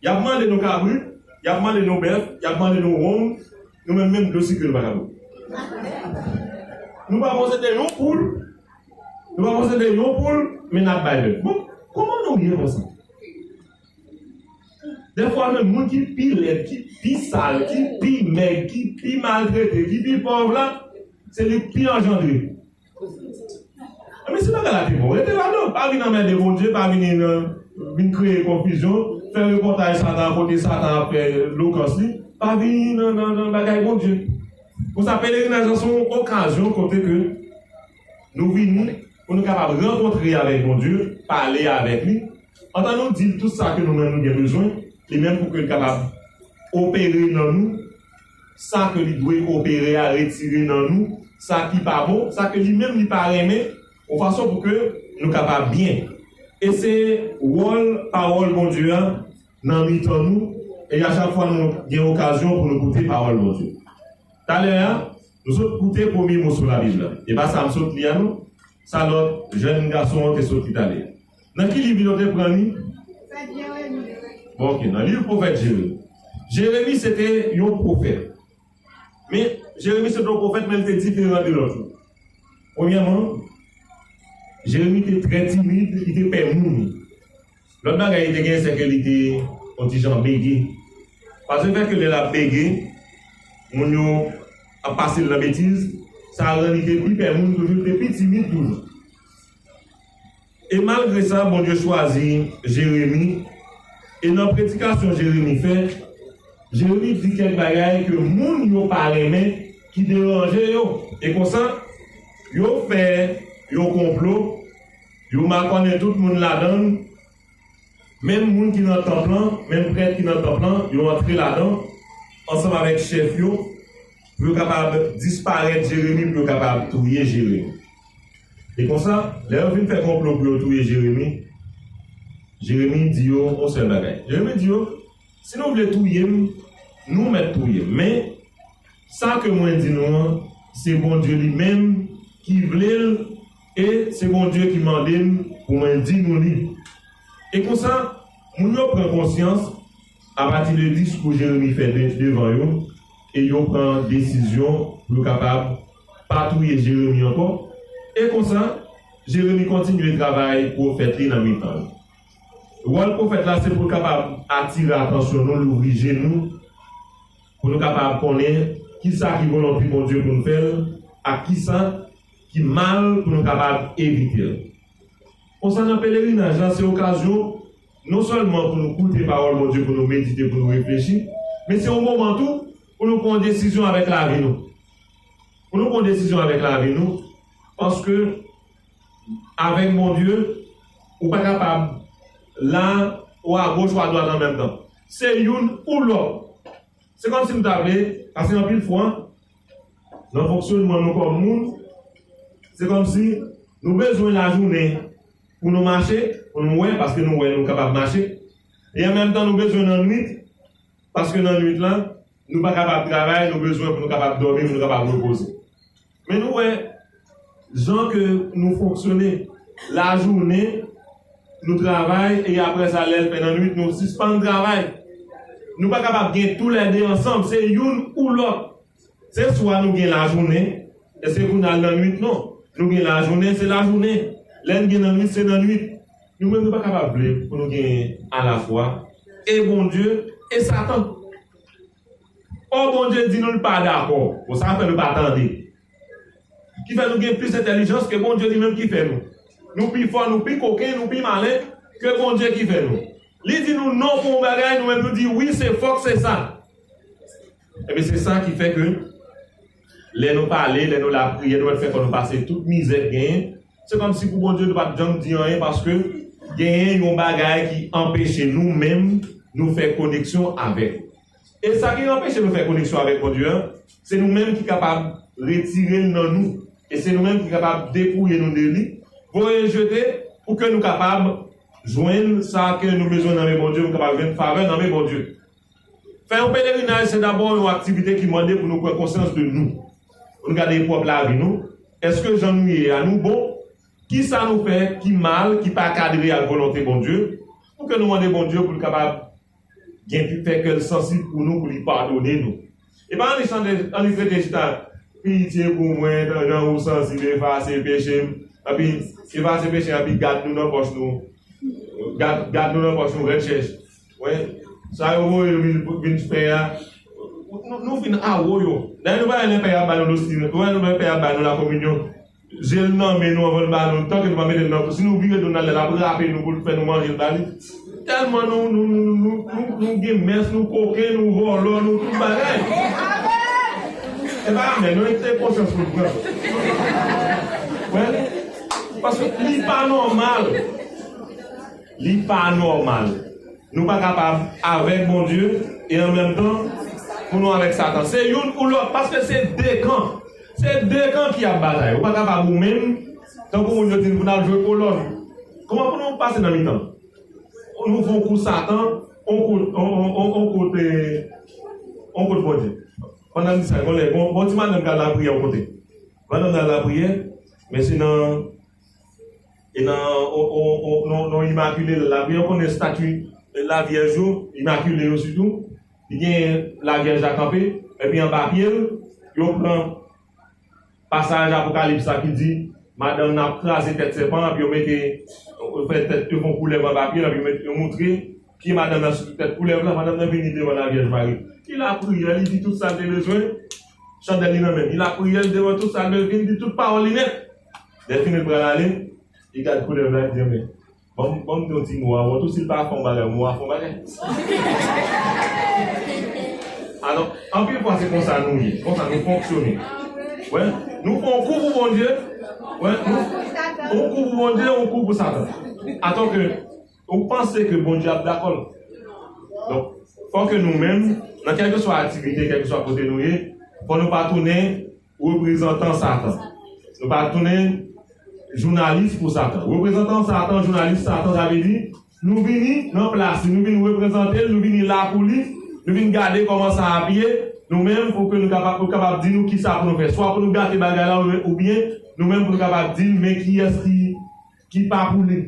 Y ap mande nou kabrit, y ap mande nou bèf, y ap mande nou wonm, nou menm, menm dlo sikre nou pa ka bwè. Nou pa posede yon poul, nou pa posede yon poul, men n ap bay bèf. Bon, kòman nou ye konsa? Dèfwa, menm moun ki pi lèd, ki pi sal, ki pi mèg, ki pi maltrete, ki pi pòv la, se li k pi anjandre. Enben, si bagay la te bon, rete ladan. Pa vin anmède Bondye, pa vin nan, vin kreye konfizyon, fè repòtaj Satan, kote Satan ap fè lokans li. Pa vin nan, nan, nan bagay Bondye. Konsa, pelerinaj lan se yon okazyon kote ke nou vini pou nou kapab rankontre avèk Bondye, pale avèk li, antan nou di l tout sa ke nou menm nou gen bezwen, li menm pou ke l kapab opere nan nou sa ke li dwe opere a, retire nan nou sa ki pa bon, sa ke li menm li pa renmen, yon fason pou ke nou kapab byen. E se wòl pawòl Bondye a nan mitan nou, e a chak fwa nou gen okazyon pou nou koute pawòl Bondye. Talè a, nou sot koute premye moso Labib la. E pa sa m sot li a, non. Sa lòt jèn gason an te sot li talè. Nan ki liv yo te pran li? Bon, ok, nan liv pwofèt Jeremi. Jeremi se te yon pwofèt. Men, Jeremi se te yon pwofèt, men li te diferan de lòt yo. Premyèman, Jeremi te trè timid, li te pè moun. Lòt bagay li te gen, se ke li te yon ti jan bege. Paske fè ke lè l ap bege, moun yo ap pase l nan betiz, sa rann li te pi pè moun toujou, li te pi timid toujou. E malgre sa, Bondye chwazi Jeremi, e nan predikasyon Jeremi fè, Jeremi di kèk bagay ke moun yo pa renmen, ki deranje yo. E konsa, yo fè yon konplo, yo makònen tout moun ladan l, menm moun ki nan tanp lan, menm prèt ki nan tanp lan, yo antre ladan, ansanm avèk chèf yo, pou yo kapab disparèt Jeremi, pou yo kapab touye Jeremi. E konsa, lè yo fin fè konplo pou yo touye Jeremi, Jeremi di yo yon sèl bagay. Jeremi di yo, si nou vle touye m, nou mèt touye m. Men, sa ke mwen di nou an, se Bondye li menm ki vle l, e se Bondye ki mande m pou mwen di nou li. E konsa, moun yo pran konsyans apati de diskou Jeremi fè de-, devan yo, e yo pran desizyon pou yo kapab pa touye Jeremi ankò. E konsa, Jeremi kontinye travay pwofèt li nan mitan yo. Wòl pwofèt la se pou l kapab atire atansyon nou, louvri je nou, pou nou kapab konnen kisa ki volonte Bondye pou nou fè l, ak kisa ki mal pou nou kapab evite l. Konsa, nan pelerinaj la, se okazyon non sèlman pou nou koute pawòl Bondye, pou nou medite, pou nou reflechi, men se yon moman tou pou nou pran yon desizyon avèk lavi nou. Pou nou pran yon desizyon avèk lavi nou, paske avèk Bondye, ou pa kapab la, ou agoch, ou adwat an menm tan. Se youn ou lòt. Se kòmsi nou ta vle, paske anpil fwa, nan fonksyonman nou kòm moun, se kòmsi nou bezwen lajounen pou nou mache, pou nou wè, paske nou wè nou kapab mache. E an menm tan, nou bezwen nan nwit, paske nan nwit la, nou pa kapab travay, nou bezwen pou nou kapab dòmi, pou nou kapab repoze. Men nou wè, jan ke nou fonksyone, lajounen, nou travay, e apre sa, lè l fè nan nwit, nou sispann travay. Nou pa kapab gen toulède ansanm, se youn ou lòt. Se swa nou gen lajounen, e se pou n al nan nwit, non. Nou gen lajounen, se lajounen. Lè n gen nan nwit, se nan nwit. Nou menm, nou pa kapab vle pou nou gen alafwa e Bondye e Satan. Ò, Bondye di nou l pa dakò. Bon, sa fè nou pa tande. Ki fè nou gen plis entèlijans ke Bondye li menm ki fè nou. Nou pi fò, nou pi koken, nou pi malen ke Bondye ki fè nou. Li di nou non pou yon bagay, nou menm nou di wi, se fòk se sa. Ebyen, se sa ki fè ke lè nou pale, lè nou lapriyè, nou mèt fè kò nou pase tout mizè k genyen. Se kòmsi pou Bondye nou pa t janm di anyen, paske genyen yon bagay ki anpeche nou menm nou fè koneksyon avèk li. E sa ki anpeche nou fè koneksyon avèk Bondye an, se nou menm ki kapab retire l nan nou. E se nou menm ki kapab depouye nou de li, voye l jete, pou ke nou kapab jwenn sa ke nou bezwen nan men Bondye, nou kapab jwenn favè nan men Bondye. Fè yon pelerinaj, se dabò yon aktivite ki mande pou nou pran konsyans de nou. Pou nou gade pwòp lavi nou. Èske jan nou ye a, nou bon? Kisa nou fè ki mal, ki pa kadre ak volonte Bondye? Pou ke nou mande Bondye pou l kapab gen, fè kè l sansib pou nou, pou li padone nou. E pa annik chante, annik rete chita, pitye pou mwen, jan ou sansib, efase peche m. Epi, efase peche, epi gad nou nan pòch nou. Gad, gad nou nan pòch nou, rèd chèch. Wè, sa yo voye yo vin, vin fè a. Nou, nou fin awo yo. Dayè nou pa wè lè pè a ba nou losti, nou wè lè pè a ba nou lakominyon. Je l nan men nou anvan l ba nou, tanke nou pa mete l nan kou. Si nou vire do n al, l ap rape nou pou l fè nou manje l ba li. Tèlman nou, nou, nou, nou, nou, nou gen mès, nou koken, nou vòlò, nou tout bagay. E pa amèn, non, se konsyans pou l pran. Wè, paske li pa nòmal. Li pa nòmal. Nou pa kapab avèk Bondye e an menm tan pou nou avèk Satan. Se youn ou lòt, paske se de kan. Se de kan ki ap batay. Ou pa kapab ou menm, tankou moun yo di n pou n al jwe kolòn. Kòman pou nou pase nan mitan? Nou fè yon kou Satan, yon kou, yon, yon, yon, yon kou, eh, yon kou Bondye. Pandan m di sa, yon lè, bon, bon ti madanm k al lapriyè yon kote. Madanm nan al lapriyè, men se nan E nan, o, o, o, nan, nan imakile, lapriyè, ou konnen estati Lavyèj yo, imakile yo sitou, li gen Lavyèj la kanpe, epi anba pye l, yo pran pasaj Apokalips la ki di, madanm nan ap kraze tèt sèpan an, epi yo mete, yo fè tèt, yo fè yon koulèv anba pye l, epi yo mete, yo moutre pye madanm nan sou tèt koulèv la, madanm nan vini devan Lavyèj Mari. Li lapriyè, li di tout sa l te bezwen, chandèl li nan men l. Li lapriyè, li devan tout sa l bezwen, li di tout pawòl li nèt. Lè l fini, l pral ale, li gad koulèv la, li di, men, ban m, ban m di yon ti mo a, wè, tou si l pa fè yon bagay, mo a fè yon bagay. Alò, anpil fwa, se konsa nou ye, konsa nou fonksyone. Wè, nou fè yon kou pou Bondye, wè, nou, yon kou pou Bondye, yon kou pou Satan. Atò ke, ou panse ke Bondye ap dakò l. Donk, fò ke nou menm, nan kèlkeswa aktivite, kèlkeswa kote nou ye, fò nou pa tounen reprezantan Satan. Nou pa tounen jounalis pou Satan. Reprezantan Satan, jounalis Satan, sa vle di, nou vini nan plas li, nou vin reprezante l, nou vini la pou li, nou vin gade kòman sa ap ye, nou menm, pou ke nou kapab, pou kapab di nou kisa pou nou fè. Swa pou nou gate bagay la, oubyen, oubyen nou menm pou nou kapab di l, men kiyès ki, ki pa pou li.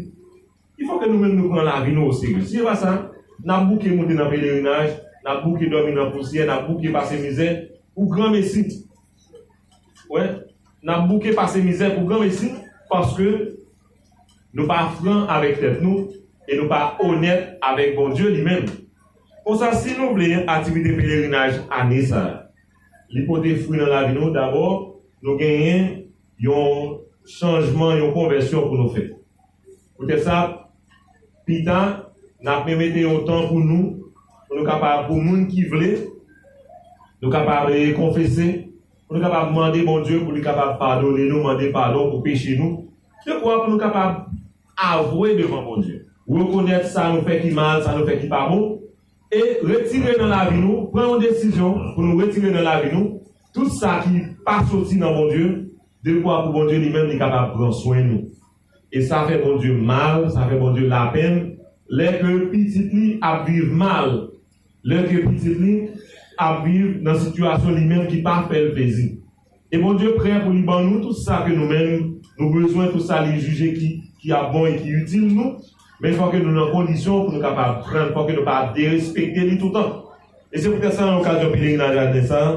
Il fò ke nou menm nou pran lavi nou oserye. Si se pa sa, n ap bouke moute nan pelerinaj, n ap bouke dòmi nan pousyè, n ap bouke pase mizè pou granmesi. Wè, n ap bouke pase mizè pou granmesi, paske Nou pa fran avèk tèt nou e nou pa onèt avèk Bondye li menm. Konsa, si nou vle aktivite pelerinaj ane sa a, li pote fwi nan lavi nou, dabò, nou genyen yon chanjman, yon konvèsyon pou nou fè. Poutèt sa, pita, n ap remete yon tan pou nou, pou nou kapab, pou moun ki vle, nou kapab, eh, konfese, pou nou kapab mande Bondye pou li kapab padone nou, mande padon pou peche nou, dekwa pou nou kapab avwe devan Bondye, rekonèt sa nou fè ki mal, sa nou fè ki pa bon, e retire nan lavi nou, pran yon desizyon pou nou retire nan lavi nou tout sa ki pa soti nan Bondye, dekwa pou Bondye li menm li kapab pran swen nou. E sa fè Bondye mal, sa fè Bondye lapenn, lè ke pitit li ap viv mal, lè ke pitit li ap viv nan sitiyasyon li menm ki pa fè l plezi. E Bondye prè pou li ban nou tout sa ke nou menm nou bezwen, tout sa li jije ki, ki ap bon e ki itil nou, men fò ke nou nan kondisyon pou nou kapab pran, fò ke nou pa derespekte li toutan. E se poutèt sa, nan okazyon pelerinaj ane sa a,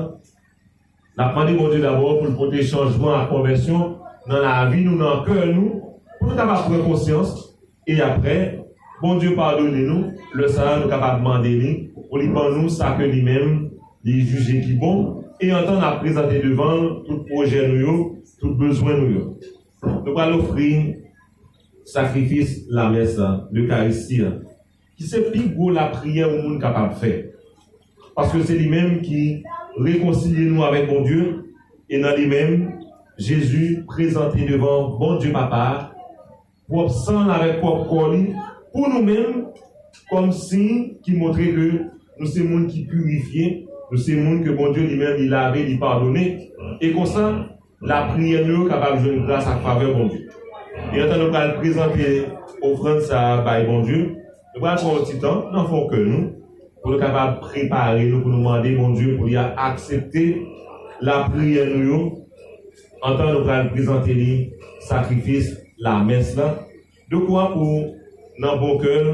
n ap mande Bondye dabò pou l pote chanjman ak konvèsyon nan lavi nou, nan kè nou, pou nou kapab pran konsyans, e apre, Bondye padone nou, lè sa a, nou kapab mande li pou li ban nou sa ke li menm li jije ki bon, e antan n ap prezante devan l tout pwojè nou yo, tout bezwen nou yo. Nou pral ofri sakrifis lamès la, Lekaristi a, ki se pi gwo lapriyè yon moun kapab fè. Paske se li menm ki rekonsilye nou avèk Bondye, e nan li menm, Jezi prezante devan Bondye Papa a pwòp san l avèk pwòp kò li pou nou menm, kòm siy ki montre ke nou se moun ki pirifye, nou se moun ke Bondye li menm li lave, li padone. E konsa, lapriyè nou yo kapab jwenn gras ak favè Bondye. E antan nou pral prezante ofrann sa a bay Bondye, nou pral pran yon ti tan nan fon kè nou pou nou kapab prepare nou, pou nou mande Bondye pou li aksepte lapriyè nou yo, antan nou pral prezante li sakrifis lamès la, dekwa pou nan bon kè l,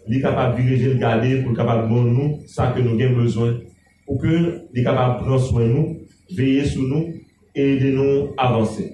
li kapab dirije l gade, pou l kapab ban nou sa ke nou gen bezwen, pou ke li kapab pran swen nou, veye sou nou, e ede nou avanse.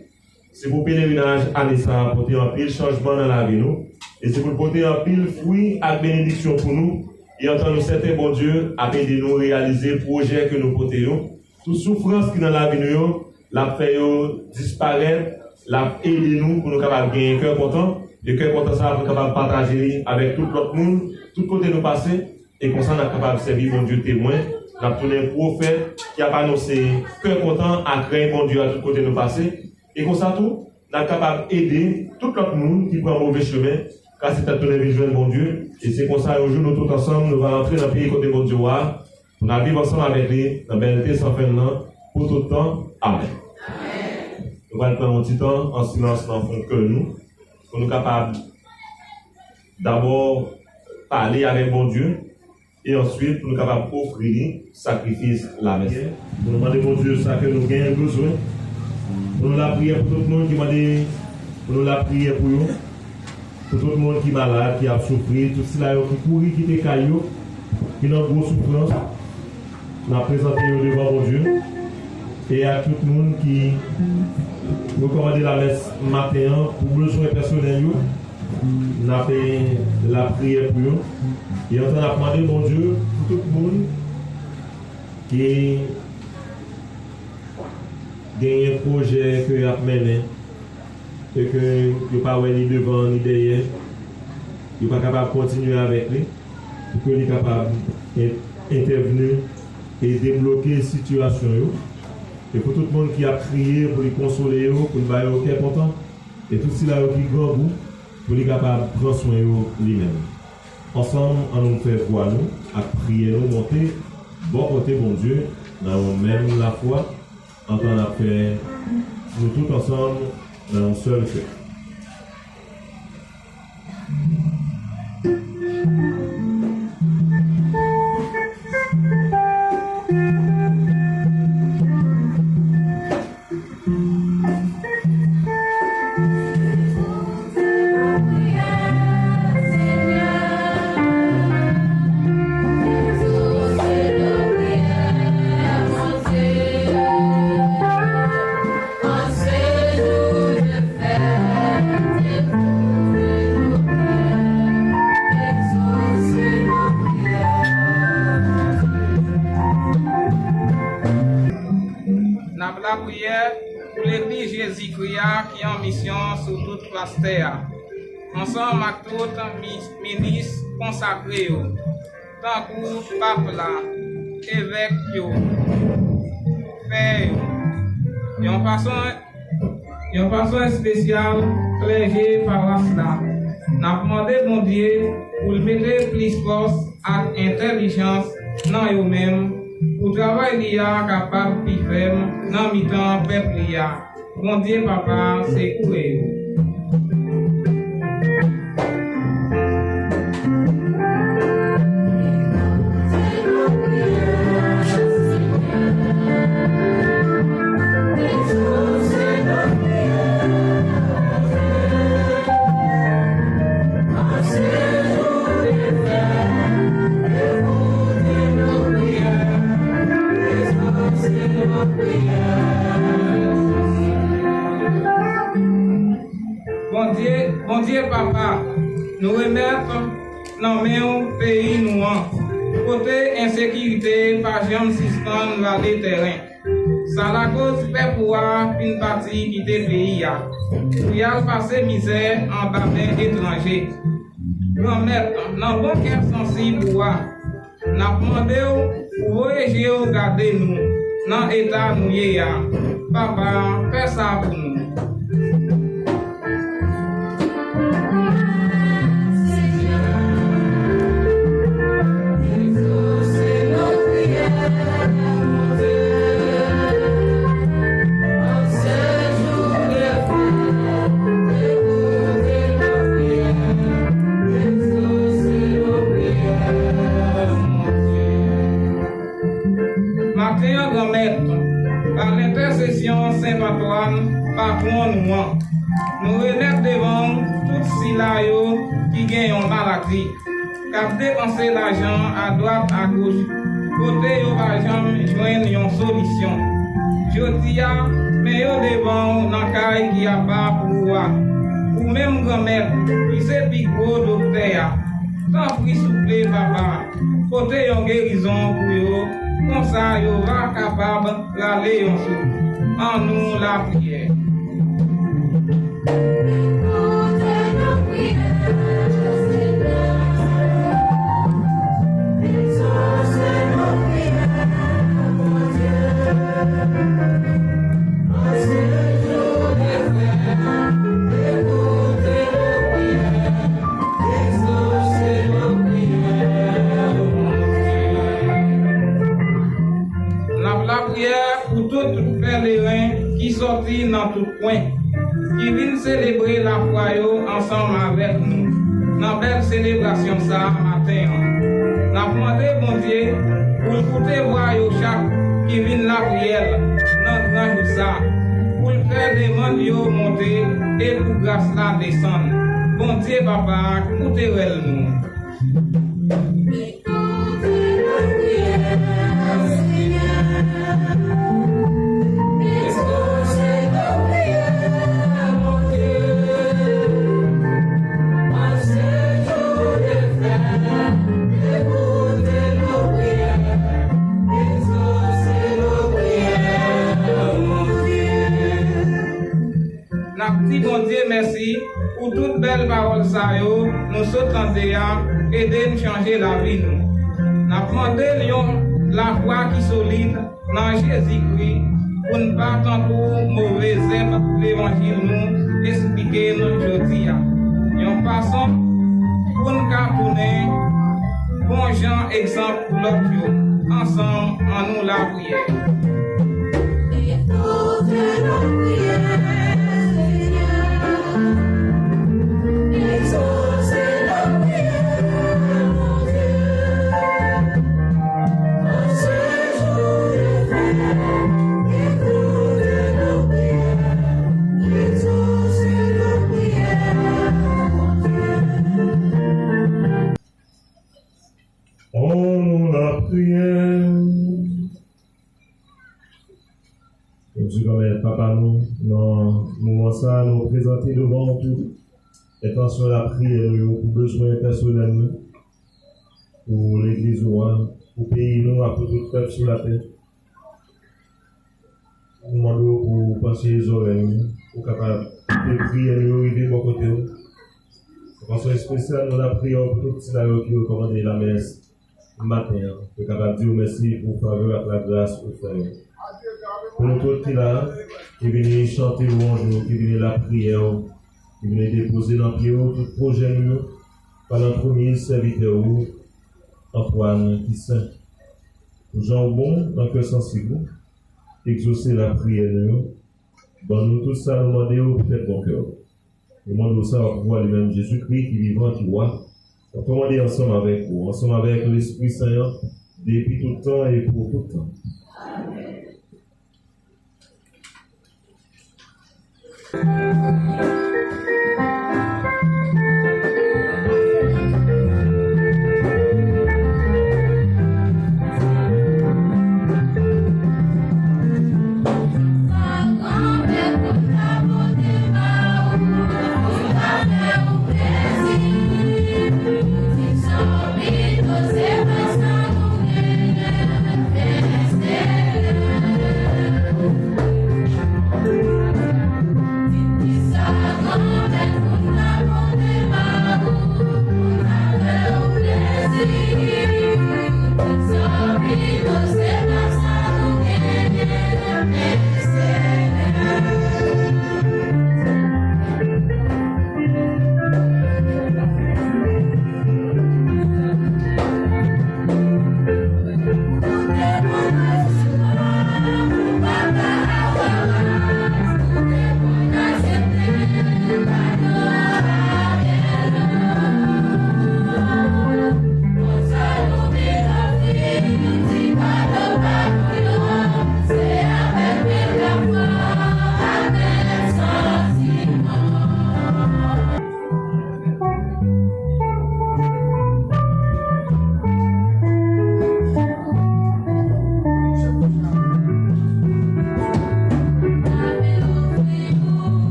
Se pou pelerinaj ane sa a pote anpil chanjman nan lavi nou, e se pou l pote anpil fwi ak benediksyon pou nou, e antan nou sèten Bondye ap ede nou reyalize pwojè ke nou pote yo, tout soufrans ki nan lavi nou yo, l ap fè yo disparèt, l ap ede nou pou nou kapab genyen kè kontan, e kè kontan sa a pou nou kapab pataje li avèk tout lòt moun, tout kote nou pase, e konsa n ap kapab sèvi Bondye temwen, n ap tounen pwofèt ki ap anonse kè kontan ak rèy Bondye a tout kote nou pase, e konsa tou, n ap kapab ede tout lòt moun ki pran move chemen, kase tèt tounen vin jwenn Bondye, e se konsa yon jou nou tout ansanm nou va rantre nan peyi kote Bondye a, pou n ap viv ansanm avèk li nan bèlte san fen nan pou tout tan. Amèn. Nou pral pran yon ti tan an silans nan fon kè nou, pou nou kapab dabò pale avèk Bondye, e answit pou nou kapab ofri li sakrifis lamès. Pou nou mande Bondye sa ke nou genyen bezwen. Pou nou lapriyè pou tout moun ki mande pou nou lapriyè pou yo. Pou tout moun ki malad, ki ap soufri, tout sila yo ki kouri kite kay yo, ki nan gwo soufrans, n ap prezante yo devan Bondye. E ak tout moun ki rekòmande lamès maten an pou bezwen pèsonèl yo, n ap fè lapriyè pou yo. E antan n ap mande Bondye pou tout moun ki genyen pwojè ke y ap mennen e ke yo pa wè ni devan ni dèyè, yo pa kapab kontinye avèk li, pou ke li kapab en-, entèvni e debloke sitiyasyon yo. E pou tout moun ki ap kriye, pou li konsole yo, pou li ba yo kè kontan, e tout sila yo ki grangou, pou li kapab pran swen yo li menm. Ansanm, ann nou fè vwa nou ak priyè nou monte bò kote Bondye nan yon menm lafwa, antan n ap fè nou tout ansanm nan yon sèl kè. Lapriyè pou Legliz Jezikri a ki an misyon sou tout fas tè a, ansanm ak tout mi- minis konsakre yo, tankou pap la, evèk yo, pè yo, yon fason yon fason espesyal klèje pawas la. N ap mande Bondye pou l mete plis fòs ak entèlijans nan yo menm, pou travay li a kapab pi fèm nan mitan pèp li a. Bondye Papa, sekoure yo. Bondye, Bondye Papa, nou remèt nan men w peyi nou an, kote ensekirite pa janm sispann vale tèren. Sa lakoz pèp ou a fin pati kite peyi a, pou y al pase mizè anba men etranje. Granmèt, nan bon kè sansib ou a, n ap mande w pou voye je w gade nou nan eta nou ye a. Papa, fè sa pou nou. Maten an, Granmèt, pa lentèsesyon Sent Antwàn, patwon nou an, nou remèt devan w tout sila yo ki gen yon maladi, k ap depanse lajan adwat agoch, kote yo pa janm jwenn yon solisyon. Jodi a, men yo devan w nan kay ki apa pou ou a. Ou menm, Granmèt, ki se pi gwo doktè a, tanpri souple, Papa, pote yon gerizon pou yo, konsa yo va kapab rale yon souf. Annou lapriyè. N ap lapriyè pou tout pèleren ki sòti nan tout kwen, ki vin selebre lafwa yo ansanm avèk nou nan bèl selebrasyon sa a maten an. N ap mande Bondye pou l koute vwa yo chak ki vin lapriyè l nan gran jou sa, pou l fè demann yo monte e pou gras la desann. Bondye Papa, koute rèl nou. N ap di Bondye mèsi pou tout bèl pawòl sa yo nou sot tande a, ede n chanje lavi nou. N ap mande l yon lafwa ki solid nan Jezikri, pou n pa tankou move zèb levanjil nou esplike n jodi a, yon fason pou n ka tounen bon jan egzanp pou lòt yo. Ansanm, annou lapriyè. Annou lapriyè. Nou di Granmèt Papa nou, nan moman sa a, nou prezante devan w tout entansyon lapriyè nou yo pou bezwen pèsonèl nou, pou legliz ou a, pou peyi nou a, pou tout pèp sou latè. Nou mande w pou w panche zòrèy ou, pou w kapab fè priyè nou yo rive bò kote w. Yon fason espesyal, nou lapriyè w pou tout sila yo ki rekòmande lamès maten an. Yo kapab di w mèsi pou favè ak lagras ou fè yo. Pou nou tout ki la, ki vini chante lwanj ou, ki vini lapriyè w, ki vini depoze nan pye w tout pwojè nou yo, pa lantremis sèvitè ou, Antoine, ki sen. Pou jan w bon nan kè sansib ou, egzose lapriyè nou yo, ban nou tout sa nou mande w poutèt bon kè w. Nou mande w sa pa pouvwa li menm Jezikri ki vivan, ki wa, k ap kòmande ansanm avèk ou, ansanm avèk Lespri Sen an, depi tout tan e pou tout tan.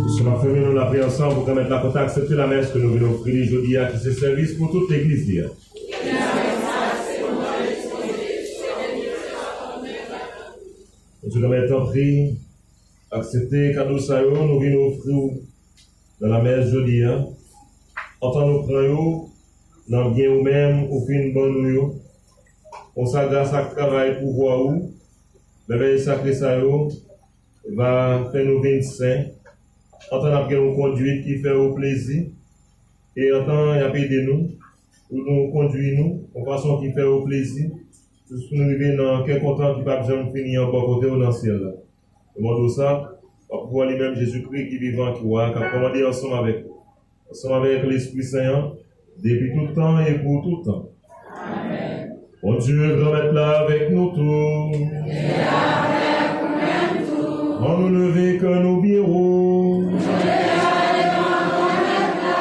Mesye, n ap fèmen nou lapriyè ansanm pou pèmèt Lakòt aksepte lamès ke nou vin ofri li jodi a, ki se sèvis pou tout legliz li a. Mesye, tanpri, aksepte kado sa yo nou vin ofri w nan lamès jodi a. Antan nou pran yo nan byen ou menm ou fin ban nou yo. Konsa, gras ak travay pouvwa ou, mèvèy sakre sa yo va fè nou vin sen. Antan n ap gen yon konduit ki fè ou plezi, e antan y ap ede nou, pou nou kondui nou yon fason ki fè ou plezi, jis pou nou rive nan kè kontan ki p ap janm fini an bò kote w nan syèl la. Nou mande w sa, pa pouvwa li menm Jezikri ki vivan, ki wa, k ap kòmande ansanm avèk ou, ansanm avèk Lespri Sen an, depi tout tan e pou tout tan. Amèn. Bondye, Granmèt la, avèk nou tou. E avèk ou menm tou. Ann nou leve kè nou byen wo. Nou leve kè nou byen wo.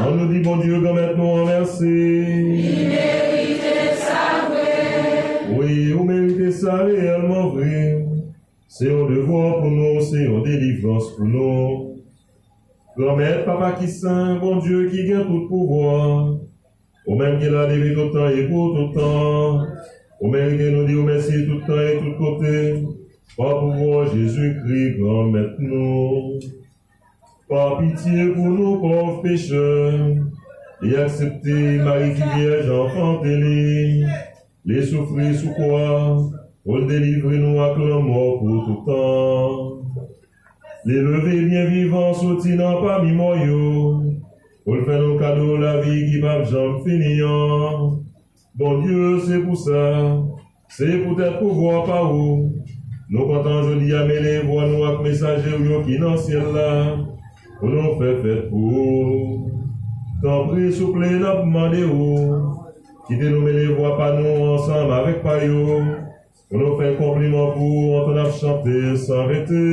Ann nou di Bondye, Granmèt nou an, mèsi. Li merite sa vre. Wi, ou merite sa reyèlman vre. Se yon devwa pou nou, se yon delivrans pou nou. Granmèt, Papa ki sen, Bondye ki gen tout pouvwa, ou menm ki la depi tout tan e pou tout tan, ou merite nou di w mèsi tout tan e tout kote, pa pouvwa Jezikri, Granmèt nou. Pa pitye pou nou pòv pechè, li aksepte Mari ki vyèj anfante li, li soufri sou kwa pou l delivre nou ak lanmò pou tout tan. Li leve byen vivan soti nan pami mò yo, pou l fè nou kado lavi ki p ap janm fini an. Bondye, se pou sa, se poutèt pouvwa pa ou, nou kontan jodi a mele vwa nou ak mesaje w yo ki nan syèl la, pou nou fè fèt pou ou. Tanpri, souple, n ap mande ou, kite nou mele vwa pa nou ansanm avèk pa yo, pou nou fè konpliman pou ou antan n ap chante san rete.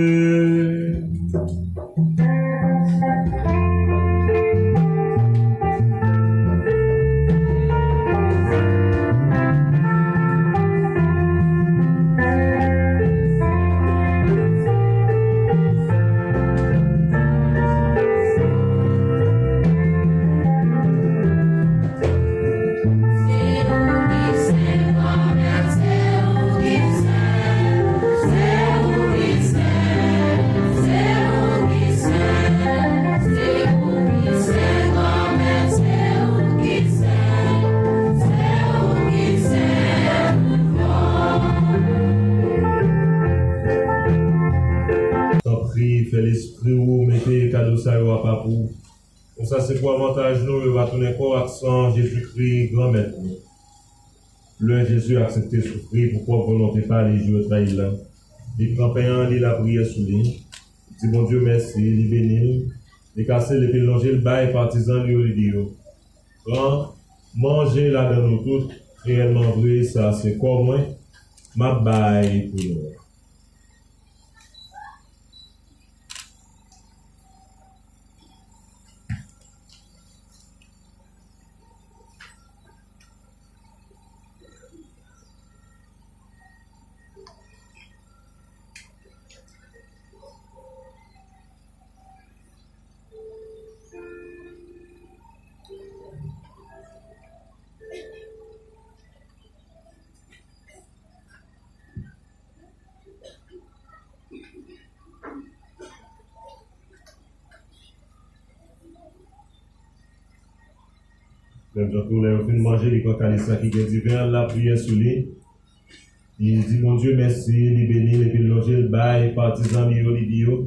Tanpri, fè Lespri w mete kado sa yo apa pou ou. Konsa, se pou avantaj nou, yo va tounen kò ak san Jezikri, Granmèt nou. Lè Jezi aksepte soufri pou pwòp volonte pa li jou yo trayi l la, li pran pen an, li lapriyè sou li, li di Bondye mèsi, li beni l, li kase l epi l lonje l bay patizan li yo, li di yo, pran, manje ladan nou tout, reyèlman vre, sa se kò mwen, m ap bay pou nou. Menm jan tou, lè yo fin manje, li pran kalis la ki gen diven an, l lapriyè sou li. Li di Bondye mèsi, li beni l, epi l lonje l bay patizan li yo, li di yo,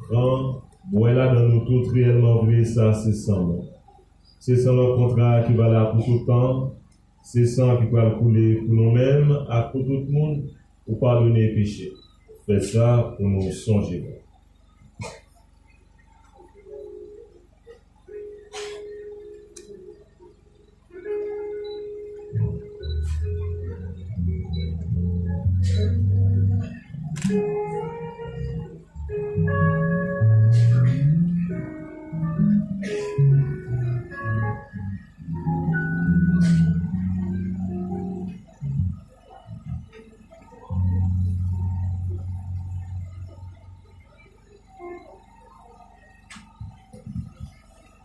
pran, bwè ladan nou tout, reyèlman vre, sa se san mwen. Se san lòt kontra a ki valab pou tout tan, se san ki pral koule pou nou menm ak pou tout moun pou padone peche. Fè sa pou nou sonje mwen.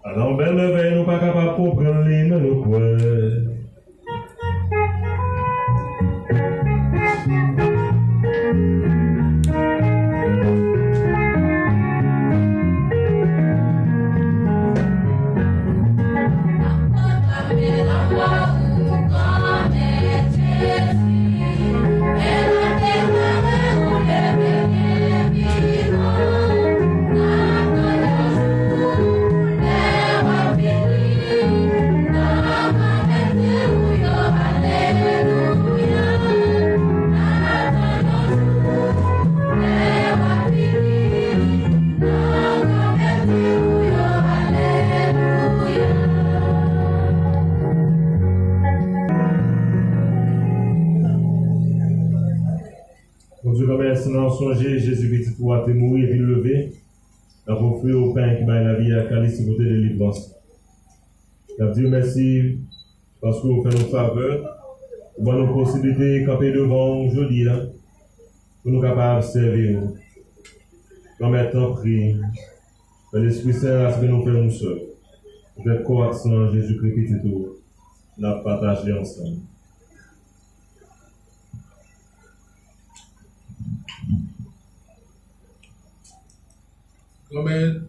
Ala yon bèl mèvèy, nou pa kapab konprann li, men nou kwè. Bondye, Papa, si nan sonje Jezi pitit ou a te mouri epi l leve, n ap ofri w pen ki bay lavi a, kalis ki pote delivrans. N ap di w mèsi paske w fè nou favè, ou ban nou posiblite kanpe devan w jodi a. Pou nou kapab sèvi w. Granmèt, tanpri, fè Lespri Sen atire nou fè yon sèl. Avèk kò ak san Jezikri Pitit ou, n ap pataje ansanm. Granmèt,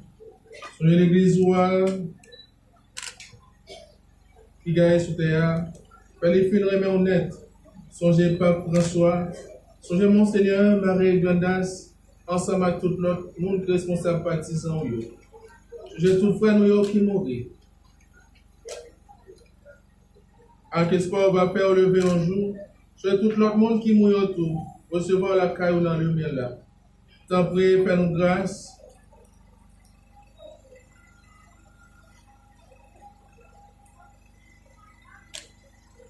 sonje legliz ou a, ki gaye sou tè a, fè li fin renmen w nèt. Sonje Pap Franswa, sonje Monsenyè Mari Grandas, ansanm ak tout lòt moun ki responsab patizan w yo. Sonje tout frè nou yo ki mouri. Ak espwa w va fè w leve yon jou, sonje tout lòt moun ki mouri yo tou, resevwa w lakay ou nan limyè la. Tanpri, fè nou gras.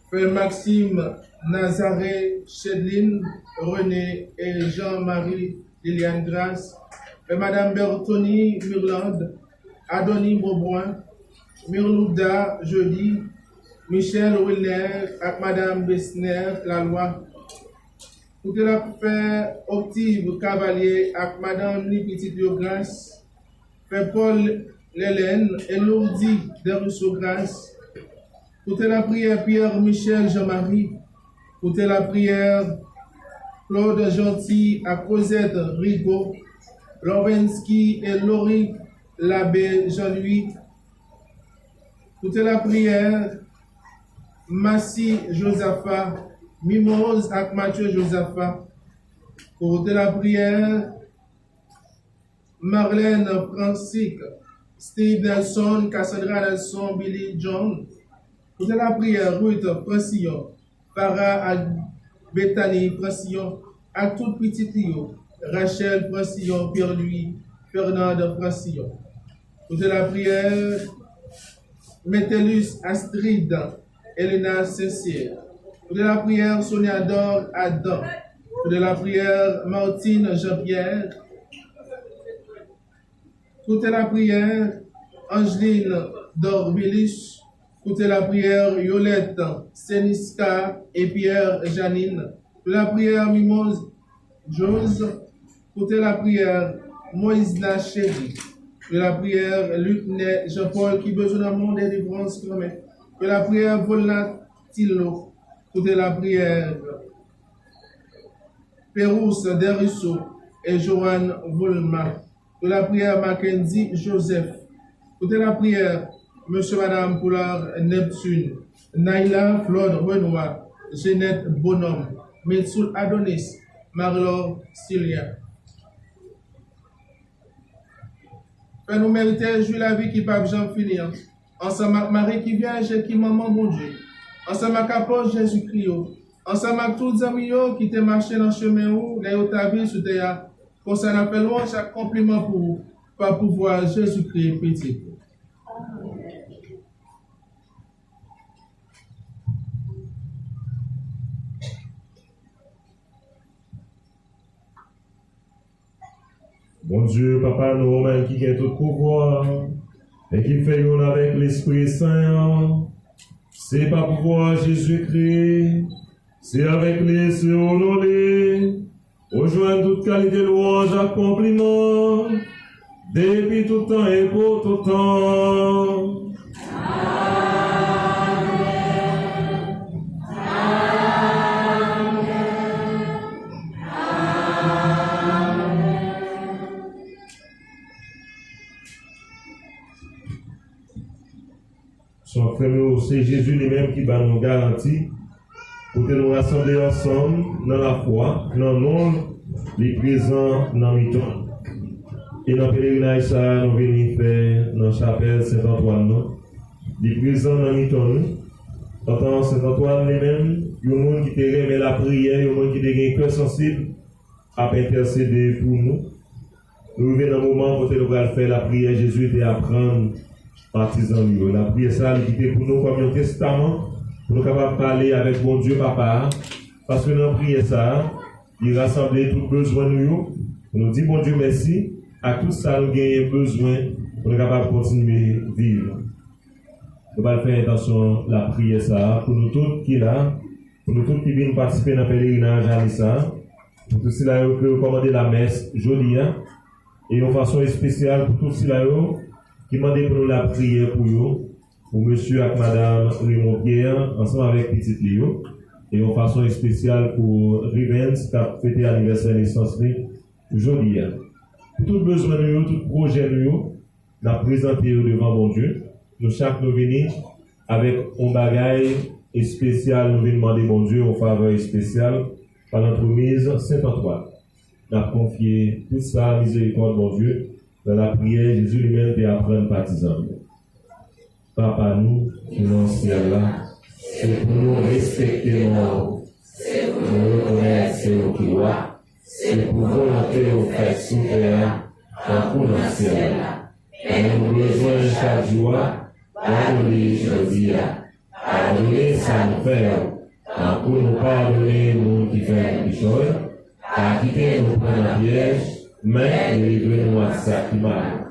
Fè Maxime, Nazaré, Chedline, René e Jean-Marie Liliane Grace. Fè Madam Bertony Mirlande, Adonis Beaubrun, Mirlouda Jeudy, Michel Wilner ak Madam Besner Laloy. Kote l ap fè Octive Cavalier ak madanm li, pitit yo, gras. Fè Paul Lélène e Lourdy Desrousseaux gras. Kote lapriyè Pierre Michel Jean Marie. Kote lapriyè Claude Jeanty ak Cosette Rigaud, Lorensky e Laurie Labbé Jean Louis. Kote lapriyè Massy Josaphat, Mimose ak Mathieu Josaphat. Kote lapriyè Marlène Francique, Steve Nelson, Cassandra Nelson, Billy John. Kote lapriyè Ruth Francillon, Farah ak Bethany Francillon, ak tout pitit li yo, Rachel Francillon, Pierre Louis, Fernande Francillon. Kote lapriyè Metellus Astrid, Elena Sincère. Kote lapriyè Sonia Dor Adam. Kote lapriyè Martine Jean Pierre. Kote lapriyè Angeline Dorbilus. Kote lapriyè Yolette Seniska e Pierre Janine. Kote lapriyè Mimoz Joz. Kote lapriyè Moïse Nachery. Kote lapriyè Lutnè Jean Paul ki bezwen nan mond delivrans kanmenm. Kote lapriyè Volnat Tilo. Kote lapriyè Perous Deriso e Joanne Volma. Pou lapriyè Mackendy Joseph. Kote lapriyè Mesye Madanm Poulard Neptune, Naila Flode Renois, Jeanette Bonhomme, Metsoul Adonis, Marilor Silien. Fè nou merite jwi lavi ki p ap janm fini an, ansanm ak Mari ki vyèj e ki manman Bondye, ansanm ak apot Jezikri yo, ansanm ak tout zanmi yo ki te mache nan chemen ou lè yo t ap viv sou tè a. Konsa n ap fè lwanj ak konpliman pou ou, pa pouvwa Jezikri, Pitit ou. Bondye, Papa nou, ou menm ki gen tout pouvwa, e ki fè youn avèk Lespri Sen an, se pa pouvwa Jezikri, se avèk li, se o non li, ou jwenn tout kalite lwanj ak konpliman, depi tout tan e pou tout tan. Frè m yo, se Jezi li menm ki ban nou garanti, kote nou rasanble ansanm nan lafwa, nan non l, li prezan nan mitan nou. E nan pelerinaj sa a, nou vini fè nan chapèl Sent Antwàn nan, li prezan nan mitan nou. Antan Sent Antwàn li menm, yon moun ki te renmen lapriyè, yon moun ki te gen kè sansib, ap entèsede pou nou. Nou rive nan moman kote nou pral fè lapriyè Jezi te aprann patizan li yo. Lapriyè sa a, li kite pou nou kòm yon testaman pou nou kapab pale avèk Bondye Papa a, paske nan priyè sa a, li rasanble tout bezwen nou yo, pou nou di Bondye mèsi ak tout sa nou genyen bezwen pou nou kapab kontinye viv. Nou pral fè entansyon lapriyè sa a pou nou tout ki la, pou nou tout ki vin patisipe nan pelerinaj ane sa a. Pou tout sila yo ke yo kòmande lamès jodi a, e yon fason espesyal pou tout sila yo ki mande pou nou lapriyè pou yo, pou mesye ak madanm Raymond Pierre, ansanm avèk pitit li yo, e yon fason espesyal pou Rivens, k ap fete anivèsè nesans li jodi a. Pou tout bezwen nou yo, tout pwojè nou yo, n ap prezante yo devan Bondye. Nou chak nou vini avèk yon bagay espesyal, nou vin mande Bondye yon favè espesyal pa lantrepriz Sent Antwàn. N ap konfye tout sa a mizerikòd Bondye nan lapriyè Jezi li menm te aprann patizan l yo. Papa nou ki nan syèl la, se pou nou respekte non w, se pou nou rekonèt se ou ki wa, se pou volonte w fèt sou tè a, tankou nan syèl la. Pen nou bezwen chak jou a, ba nou li jodi a. Padone sa nou fè yo, tankou nou padone moun ki fè n kichòy, pa kite nou pran nan pyèj, men delivre nou ak sa ki mal.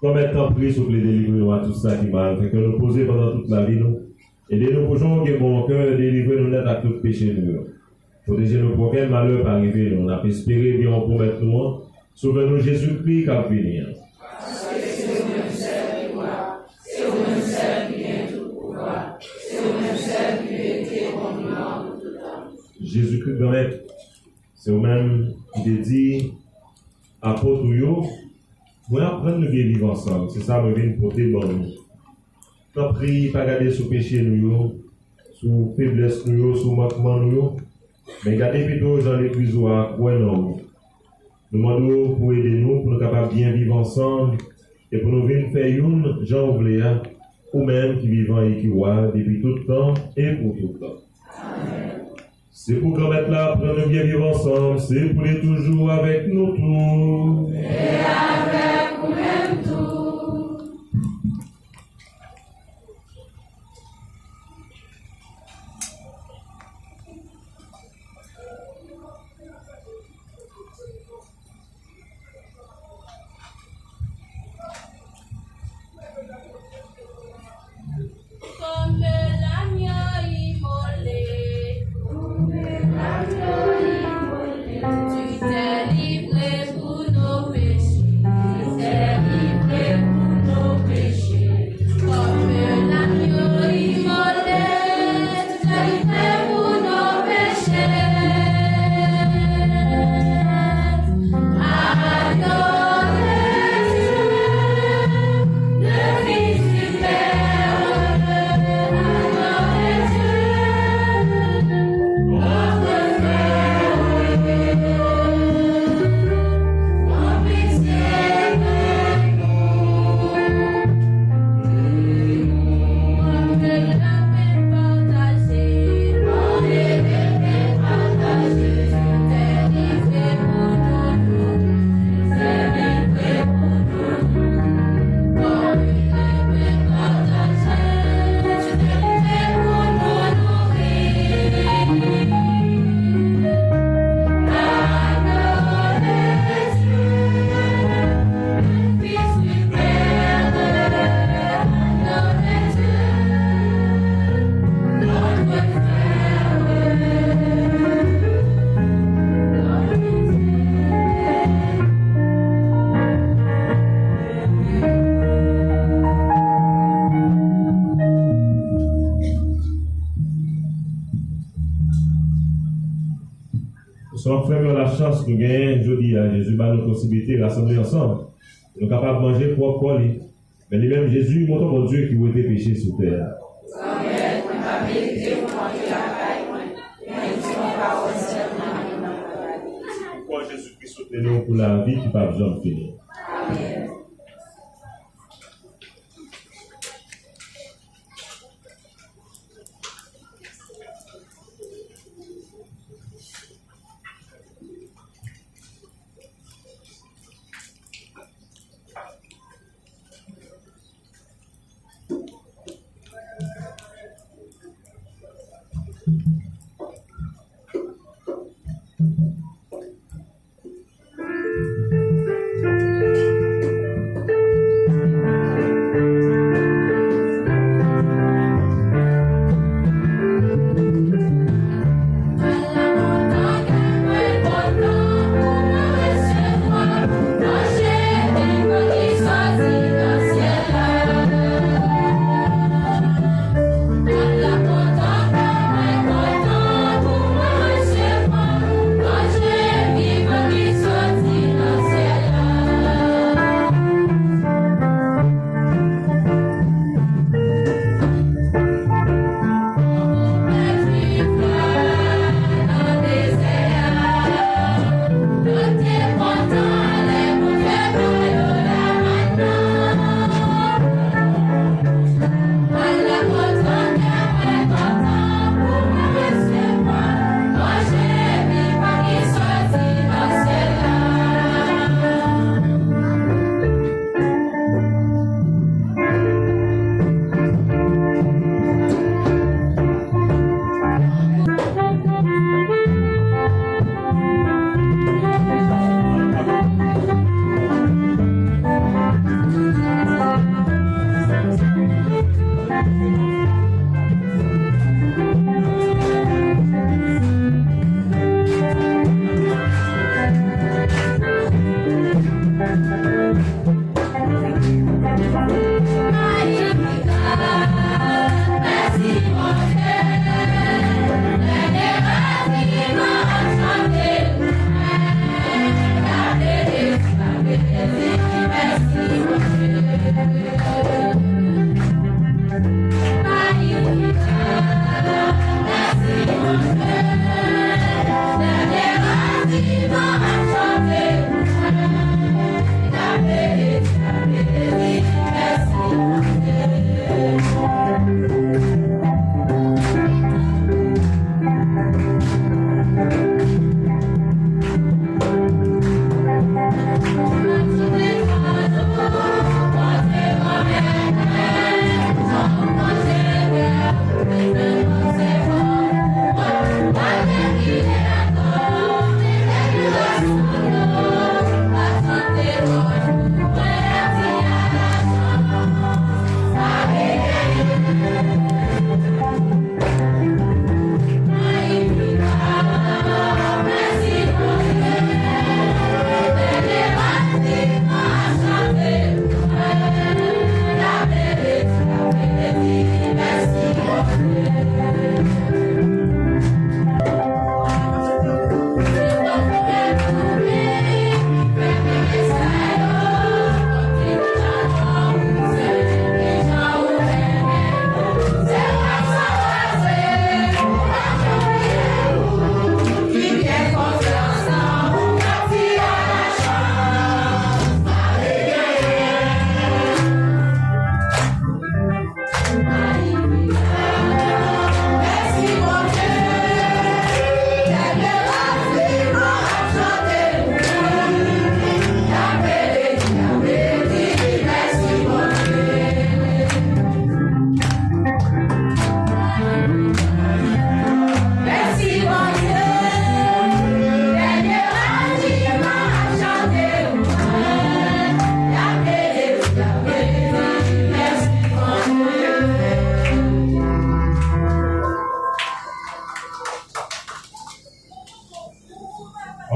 Granmèt, tanpri, souple, delivre nou ak tout sa ki mal, ke nou poze pandan tout lavi nou. Ede nou pou jan w gen bon kè, delivre nou nèt ak tout peche nou yo. Pwoteje nou pou okenn malè pa rive nou. N ap espere byen w pwomèt nou an, Sovè nou Jezikri k ap vini an. Paske se ou menm sèl ki wa, se ou menm sèl ki gen tout pouvwa, se ou menm sèl ki merite konpliman pou tout tan. Jezikri Granmèt, se ou menm ki te di apot ou yo, mwen aprann nou byen viv ansanm, se sa mwen vin pote ban nou. Tanpri, pa gade sou peche nou yo, sou feblès nou yo, sou mankman nou yo, men gade pito jan legliz ou a kwè nan ou. Nou mande w pou ede nou, pou nou kapab byen viv ansanm, e pou nou vin fè youn jan ou vle a, ou menm ki vivan e ki wa depi tout tan e pou tout tan. Se pou Granmèt la aprann nou byen viv ansanm, se pou li toujou avèk nou tou. E avèk ou menm tou. Kòm lanyo imole. Kòm lanyo imole. Tu t'es livré pour nos péchés. Tu t'es livré pour nos péchés. Kòm lanyo imole. Sa fè nou lachans nou genyen jodi a, Jezi ba nou posiblite rasanble ansanm, pou nou kapab manje pwòp kò li. Men li menm, Jezi, montre Bondye ki wete peche sou tè a. Granmèt, mwen pa merite pou w antre lakay mwen, men di yon pawòl sèlman, e m ap gade. Kò Jezikri soutni nou pou lavi ki p ap janm fini. Amèn.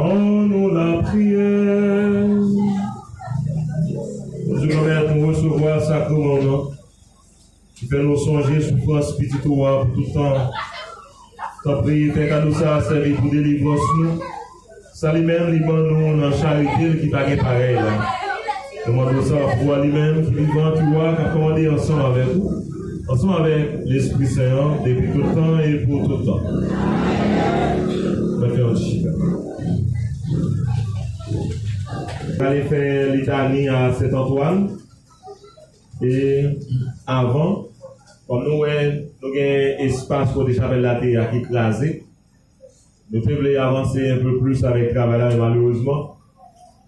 An nou lapriyè. Bondye, pèmèt nou resevwa sakreman w nan, ki fè nou sonje soufrans Pitit ou a pou tout tan. Tanpri, fè kado sa a sèvi pou delivrans nou. Sa li menm, li ban nou nan charite l ki pa gen parèy la. Nou mande w sa pou li menm ki vivan, ki wa, k ap kòmande ansanm avèk ou, ansanm avèk Lespri Sen an, depi tout tan e pou tout tan. Mwen fè yon ti chita. Prale fè litani a Sent Antwàn. E avan, kòm nou wè, nou gen espas kote chapèl la te ye a ki kraze. Nou te vle avanse enpe plis avèk travay la, men malerezman,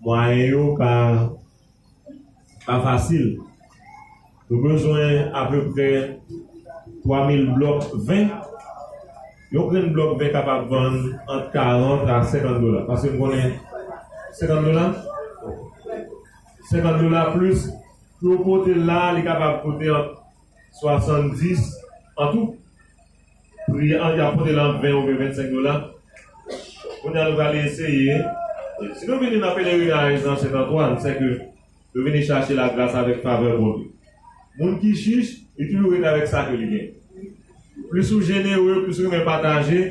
mwayen yo pa, pa fasil. Nou bezwen apeprè twa mil blòk ven. Yon grenn blòk ven kapab vann ant karant a senkant dola. Paske m konnen senkant dola, senkant dola plis pou yo pote l la, li kapab koute ant swasanndis an tou. Pri an, y ap pote l an ven oubyen vennsenk dola. Kounye a, nou prale eseye. Si nou vini nan pelerinaj nan Sent Antwàn, sèke nou vini chache lagras avèk favè Bondye. Moun ki chich, li toujou rete avèk sa ke li gen. Plis ou jenere, plis ou renmen pataje,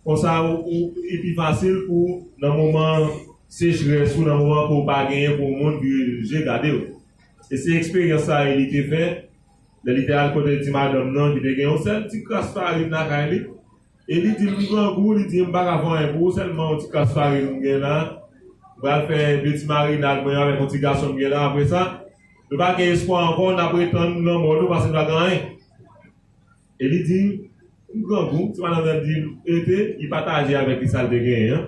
konsa ou, ou, li pi fasil pou nan moman sechrès ou, nan moman ke w pa genyen pou yon moun vire je gade w. E se eksperyans sa a Eli te fè, lè li te al kote ti madanm nan ki te gen yon sèl ti kras farin lakay li. E li di l, "M grangou," li di, "m pa ka fè anyen pou ou, sèlman yon ti kras farin m gen la. M pral fè de ti marinad mwen avèk yon ti gason m gen la. Apre sa, nou pa gen espwa ankò, n ap ret tann lanmò nou, paske nou pa gen anyen." E li di, "M grangou." Ti madanm nan di l, rete, li pataje avèk li sa l te genyen an.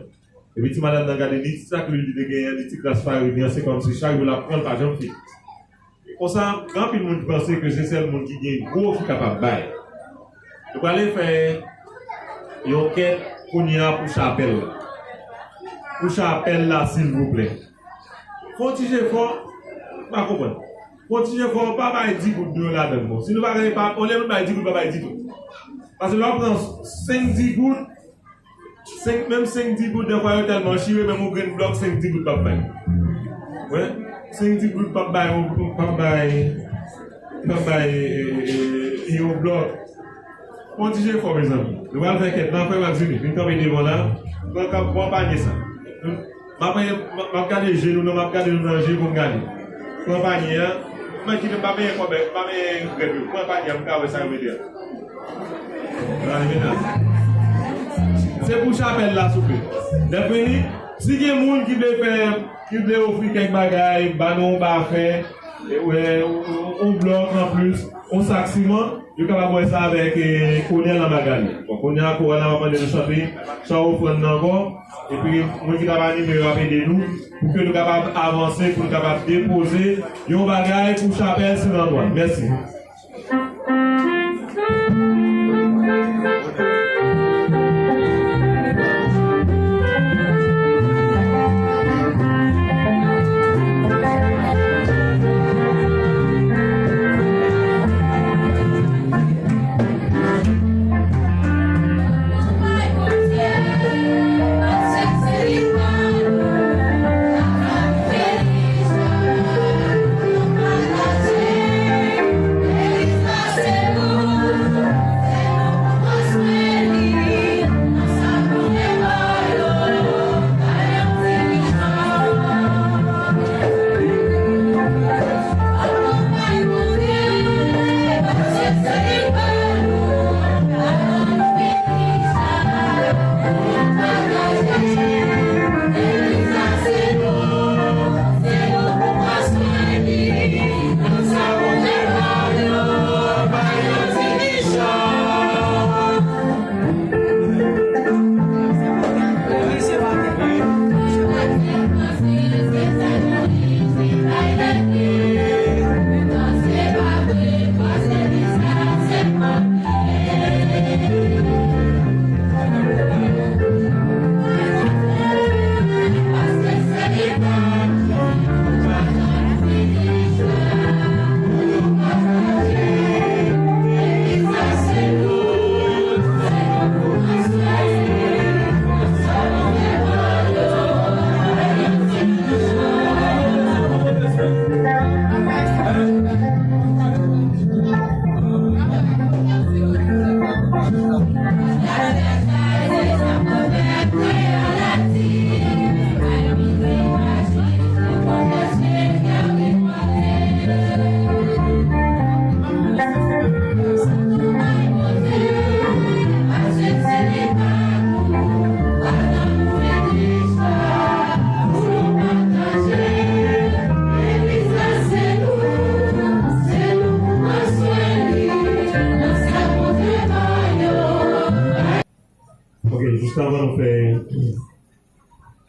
Epi ti madanm nan gade li, ti sak lwil li te genyen an, li ti kras farin li an, se kòmsi chak jou l ap pran, l pa janm fini. E konsa, gen anpil moun ki panse ke se sèl moun ki gen gwo ki kapab bay. Nou prale fè yon kèt kounye a pou chapèl la. Pou chapèl la, silvouplè. Fè yon ti jefò, m pa konprann. Fè yon ti jefò, pa bay di goud nou yo ladan l, bon. Si nou pa gen, pa, olye nou bay di goud, pa bay ditou. Paske lè w pran senk di goud, senk, menm senk di goud, dèfwa yo tèlman chire, menm yon grenn blòk, senk di goud p ap bay. Wi, senk di goud p ap bay, p ap bay, p ap bay, e, e, e, yon blòk. Fè yon ti jefò, mezanmi. Nou pral fè kèt la, frè Maxime, vin kanpe devan la. Pran, pran panye sa. M ap, m ap gade je nou, non, m ap gade nou nan je pou m gade. Pran panye a. Mwen kite m pa benyen kòbèy, m pa benyen grèp yo. Pran panye a, m ka wè sa yo mete a. Pran li mete a. Se pou chapèl la, souple. Lè fini, si gen moun ki vle fè, ki vle ofri kèk bagay, ba nou yon bafè, e, wè, yon, yon, yon blòk anplis, yon sak siman, yo kapab wè sa avèk, e, Konèl nan bagay li. Bon, kounye a, koral la, m ap mande nou chante chan ofrann nan ankò. Epi, moun ki t ap anime yo ap ede nou pou ke nou kapab avanse, pou nou kapab depoze yon bagay pou chapèl Sen Antwàn. Mèsi.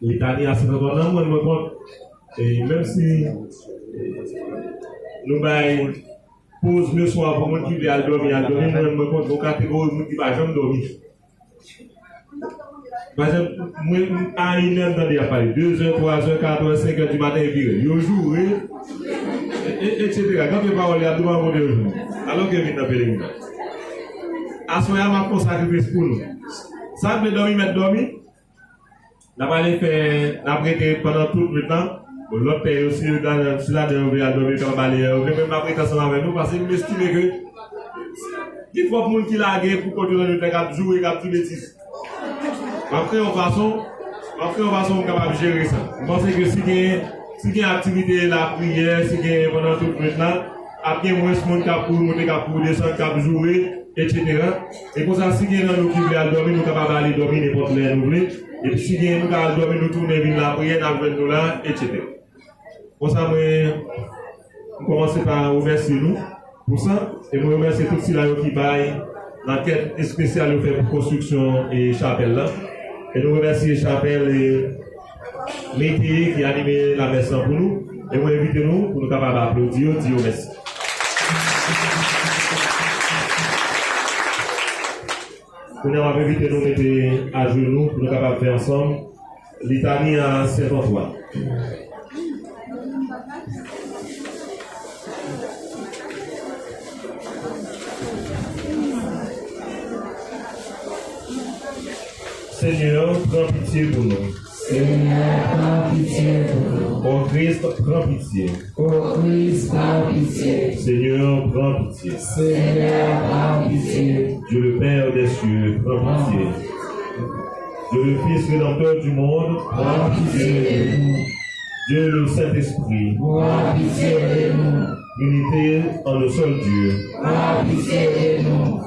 Litani a Sentantwàn nan, mwen, mwen kont, e menm si, e, nou bay poz leswa pou moun ki vle al dòmi, al dòmi, mwen, mwen kont yon kategori moun ki pa janm dòmi. Pa egzanp, mwen, a inè, m tande y ap pale. Dezè, twazè, katrè, senkè di maten, epi yo joure, e, e, etsetera. Kanpe pawòl, y ap di w pa konte yo joure. Alò ke vin nan pelegrinaj. Aswè a, m ap fè yon sakrifis pou nou. Sa k vle dòmi, mèt dòmi. N ap ale fè, n ap rete pandan tout nwit lan. Bon, lòt pè yo, si yo ladan, si ladan yo vle al dòmi, yo kapab ale, yo vle menm m ap rete ansanm avè nou, paske m estime ke gen twòp moun ki lage pou kont yo nan nwit lan, k ap joure, k ap di betiz. M ap fè yon fason, m ap fè yon fason pou m kapab jere sa. M panse ke si gen, si gen aktivite lapriyè, si gen pandan tout nwit lan, ap gen mwens moun k ap kouri monte, k ap kouri desann, k ap joure, etsetera. E konsa, si gen nan nou ki vle al dòmi, nou kapab ale dòmi nenpòt lè nou vle. Epi si gen nou ka al dòmi, nou tounen vin lapriyè, n ap jwenn nou la, etsetera. Konsa, mwen, m kòmanse pa remèsye nou pou sa. E mwen remèsye tout sila yo ki bay nan kèt espesyal yo fè pou konstriksyon e chapèl la. E nou remèsye chapèl e Mete ki anime lamès lan pou nou. E mwen envite nou pou nou kapab aplodi yo, di yo mèsi. Kounye a, m ap envite nou mete ajenou pou nou kapab fè ansanm Litani a Sent Antwàn. Senyè, pran pitye pou nou. Senyè, pran pitye pou nou. O Kris, pran pitye. O Kris, pran pitye. Senyè, pran pitye. Senyè, pran pitye. Dieu le Père des cieux, pran pitye. Dieu le Fils rédempteur du monde, pran pitye de nou. Dieu le Saint-Esprit, pran pitye de nou. Trinité en un seul Dieu, pran pitye de nou.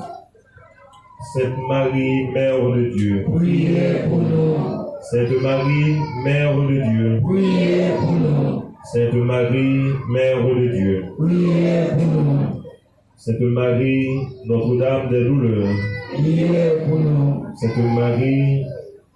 Sainte Marie, Mère de Dieu, priye pou nou. Sainte Marie, Mère de Dieu, priye pou nou. Sainte Marie, Mère de Dieu, priye pou nou. Sainte Marie, Notre-Dame des Douleurs, priye pou nou. Sainte Marie,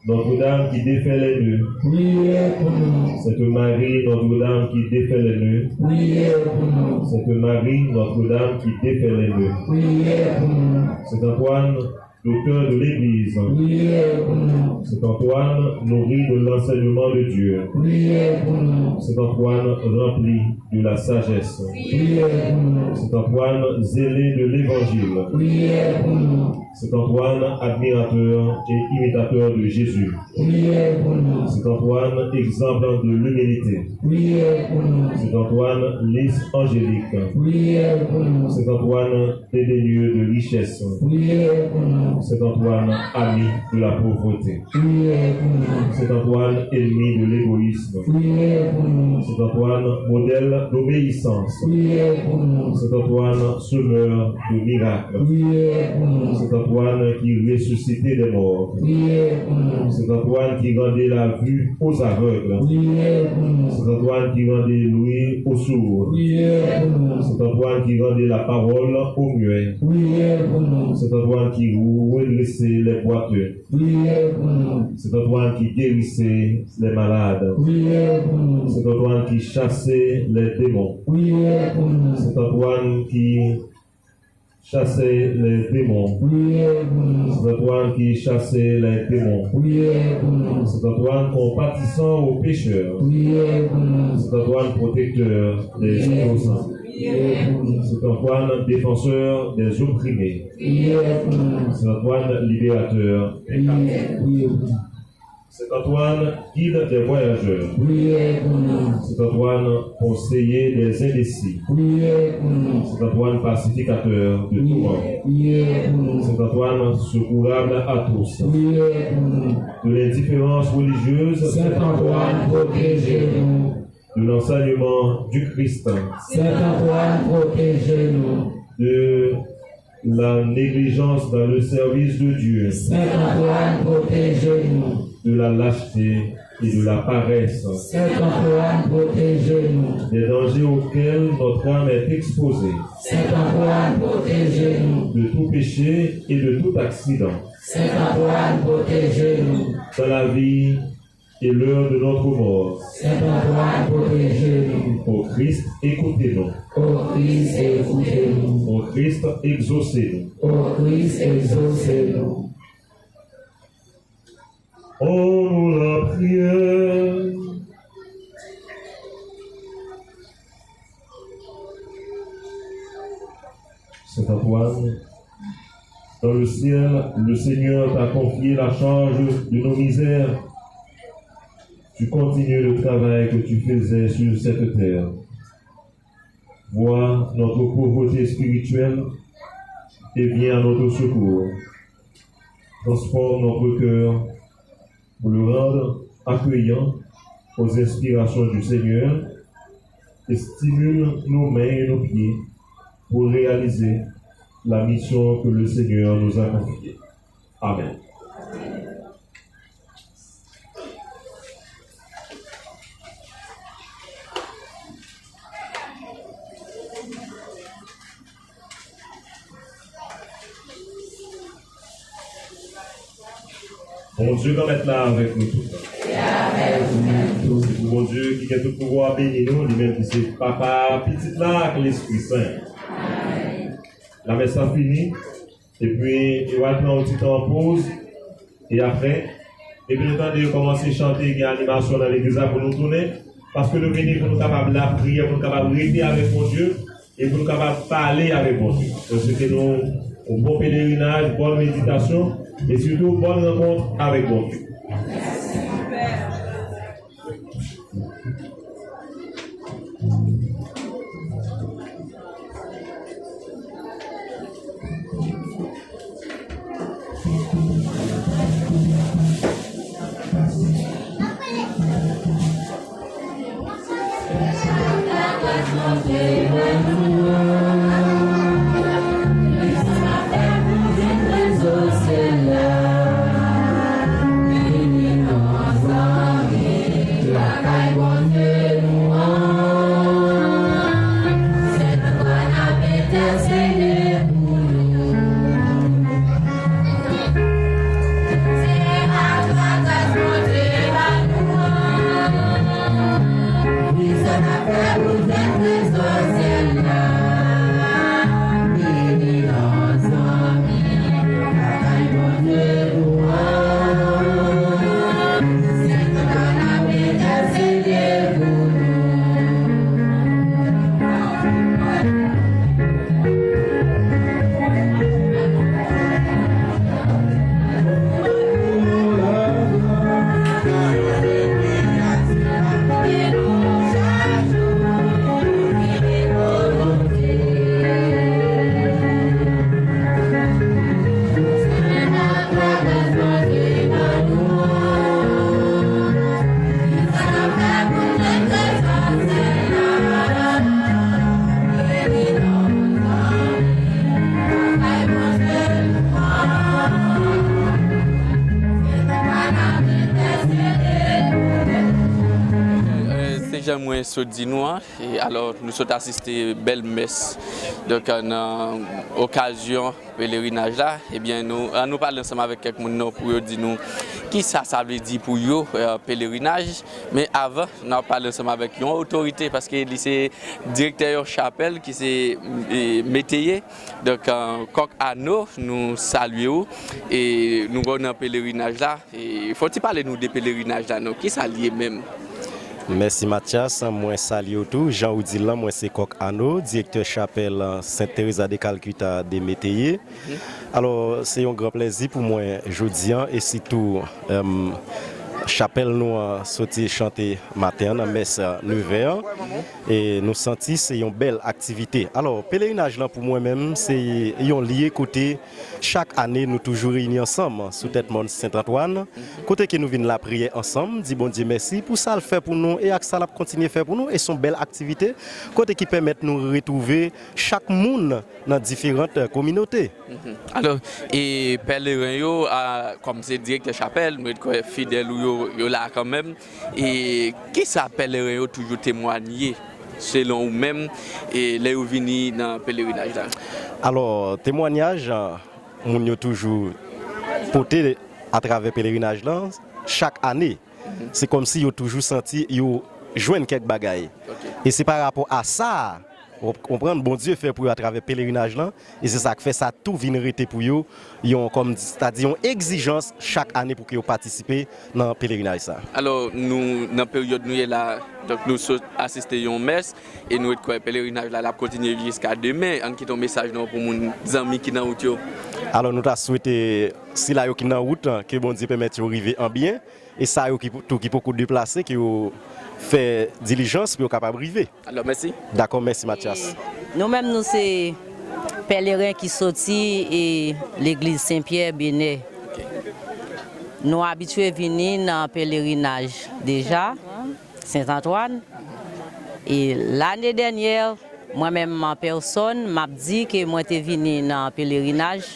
Notre-Dame qui défait les nœuds, priye pou nou. Sainte Marie, Notre-Dame qui défait les nœuds, priye pou nou. Sainte Marie, Notre-Dame qui défait les nœuds, priye pou nou. Saint Antoine, docteur de l'Église, priye pou nou. Saint Antoine, nourri de l'enseignement de Dieu, priye pou nou. Saint Antoine, rempli de la sagesse, priye pou nou. Saint Antoine, zélé de l'Évangile, priye pou nou. Saint Antoine, admirateur et imitateur de Jésus, priye pou nou. Saint Antoine, exemple de l'humilité, priye pou nou. Saint Antoine, lys angélique, priye pou nou. Saint Antoine, dédaigneux de richesse, priye pou nou. Saint Antoine, ami de la pauvreté, priye pou nou. Saint Antoine, ennemi de l'égoïsme, priye pou nou. Saint Antoine, modèle d'obéissance, priye pou nou. Saint Antoine, semeur de miracles, priye pou nou. Saint Antoine qui ressuscite des morts, priye pou nou. Saint Antoine qui rendait la vue aux aveugles, priye pou nou. Saint Antoine qui rendait l'ouïe aux sourds, priye pou nou. Saint Antoine qui rendait la parole aux muets, priye pou nou. Saint Antoine qui redressait les boiteux, priye pou nou. Saint Antoine qui guérissait les malades, priye pou nou. Saint Antoine qui chassait les démons, priye pou nou. Saint Antoine qui chassait les démons, priye pou nou. Saint Antoine qui chassait les démons, priye pou nou. Saint Antoine compatissant aux pécheurs, priye pou nou. Saint Antoine protecteur des innocents, priye pou nou. Saint Antoine défenseur des opprimés, priye pou nou. Saint Antoine libérateur des captifs, priye pou nou. Saint Antoine, guide des voyageurs, priye pou nou. Saint Antoine, conseiller des indécis, priye pou nou. Saint Antoine, pacificateur de tourments, priye pou nou. Saint Antoine, secourable à tous, priye pou nou. De l'indifférence religieuse, Saint Antoine, pwoteje nou. De l'enseignement du Christ, Saint Antoine, pwoteje nou. De la négligence dans le service de Dieu, Saint Antoine, pwoteje nou. De la lâcheté et de la paresse, Sent Antwàn, pwoteje nou. Des dangers auxquels notre âme est exposée, Sent Antwàn, pwoteje nou. De tout péché et de tout accident, Sent Antwàn, pwoteje nou. Dans la vie et l'heure de notre mort, Sent Antwàn, pwoteje nou. Ô Christ, écoutez-nous. Ô Kris, ekoute nou. Ô Christ, exaucez-nous. Ô Kris, egzose nou. On nous la prière. Saint Antoine, dans le ciel, le Seigneur t'a confié la charge de nos misères. Tu continues le travail que tu faisais sur cette terre. Vois notre pauvreté spirituelle et viens à notre secours. Transforme notre cœur pour le rendre accueillant aux inspirations du Seigneur et stimule nos mains et nos pieds pour réaliser la mission que le Seigneur nous a confiée. Amen. Bondye Granmèt la avèk nou tout. Se pou Bondye ki gen tout pouvwa beni nou, li menm ki se Papa, Pitit la ak Lespri Sen. Lamès la fini, epi yo al pran yon ti tan poz, e apre, epi nou tande yo kòmanse chante, gen animasyon nan legliz la pou nou tounen, paske nou vini pou nou kapab lapriyè, pou nou kapab rete avèk Bondye, e pou nou kapab pale avèk Bondye. Mwen swete nou yon bon pelerinaj, bòn meditasyon, e sitou bòn rankont avèk Bondye. Se jan mwen sot di nou an, e alò nou sot asiste bèl mès. Donk, nan okazyon pelerinaj la, ebyen, nou, an nou pale ansanm avèk kèk moun non pou yo di nou kisa sa vle di pou yo, eh, pelerinaj. Men avan, n ap pale ansanm avèk yon otorite, paske li se direktè yon chapèl ki se, eh, Meteye. Donk, eh, Kòk Ano, nou salye w, e nou wè w nan pelerinaj la. E fò w ti pale nou de pelerinaj la, non? Kisa l ye menm? Mèsi, Mathias. Mwen salye w tou. Jan ou di l lan, mwen se Kòk Ano, direktè chapèl, eh, Sent Teresa de Calcutta de Meteye. Alò, se yon gran plèzi pou mwen jodi an, e sitou, em, chapèl nou an soti chante maten an nan mès, eh, nevè an. E nou santi se yon bèl aktivite. Alò, pelerinaj lan pou mwen menm, se yon lye kote chak ane nou toujou reyini ansanm sou tèt mòn Sent Antwàn, kote ke nou vin lapriyè ansanm, di Bondye mèsi pou sa l fè pou nou e ak sa l ap kontinye fè pou nou. E se yon bèl aktivite kote ki pèmèt nou retwouve chak moun nan diferan kominote. Mhm. Alò, e pèleren yo, a, kòm se direktè chapèl, mwen kwè fidèl ou yo Yo la kanmenm. E kisa pèleren yo toujou temwanye, selon ou menm, e lè yo vini nan pelerinaj la? Alò, temwanyaj, moun yo toujou pote atravè pelerinaj lan, chak ane, se kòmsi yo toujou santi yo jwenn kèk bagay. Ok. E se pa rapò a sa, w konprann, Bondye fè pou yo atravè pelerinaj lan, e se sa k fè sa tou vin rete pou yo, yon, kòm, sètadi yon egzijans chak ane pou ke yo patisipe nan pelerinaj sa. Alò, nou, nan peryòd nou ye la, donk nou sot asiste yon mès, e nou ret kwè pelerinaj la, l ap kontinye jiska demen. Ann kite yon mesaj non pou moun, zanmi ki nan wout yo. Alò, nou ta swete sila yo ki nan wout, ke Bondye pèmèt yo rive an byen, e sa yo ki, tou ki poko deplase, ke yo fè dilijans pou yo kapab rive. Alò, mèsi. Dakò, mèsi, Mathias. E nou menm, nou se pèleren ki soti, e, legliz Sen Pyè, Benè. Ok. Nou abitye vini nan pelerinaj deja, Sent Antwàn. E lane dènyè, mwen menm an pèsòn, m ap di ke mwen te vini nan pelerinaj,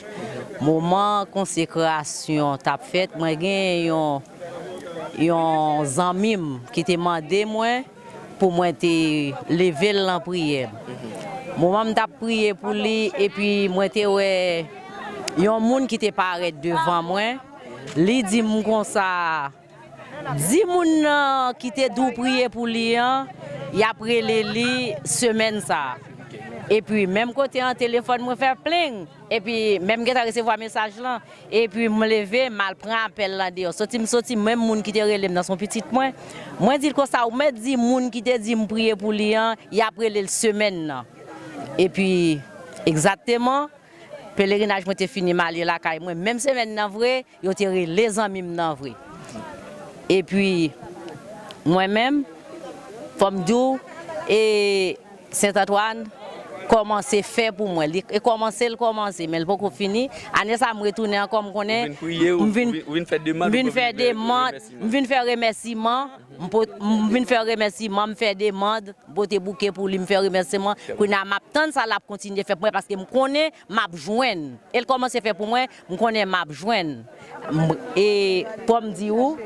moman konsekrasyon t ap fèt, mwen gen yon, yon zanmi m ki te mande mwen pou mwen te leve l nan priyè. Moman m t ap priye pou li, epi mwen te wè yon moun ki te parèt devan mwen, li di m konsa, di moun nan ki te di w priye pou li an, y ap rele li semèn sa a. Epi, menm kote an, telefòn mwen fè pling. Epi, menm gentan resevwa mesaj lan. Epi, m leve, m al pran apèl lan deyò. Soti m soti, menm moun ki te rele m nan, se yon pitit mwen. Mwen di l konsa, ou mèt di moun ki te di m priye pou li an, y ap rele l semèn nan. Epi, egzakteman, pelerinaj mwen te fini, m ale lakay mwen. Menm semèn nan vre, yo te rele zanmi m nan vre. Epi, mwen menm, fò m di w, e Sent Antwàn kòmanse fè pou mwen. Li, e kòmanse, l kòmanse, men l poko fini. Ane sa, m retounen ankò, m konnen. Ou vin priye, ou, m vin, ou vin, ou vin fè demann, ou vin fè demann, remèsiman. M vin fè remèsiman, m po-, m vin fè remèsiman, m fè demann, m pote bouke pou li, m fè remèsiman. Kounye a, m ap tann sa l ap kontinye fè pou mwen, paske m konnen m ap jwenn. E l kòmanse fè pou mwen, m konnen m ap jwenn. M, e, fò m di ou,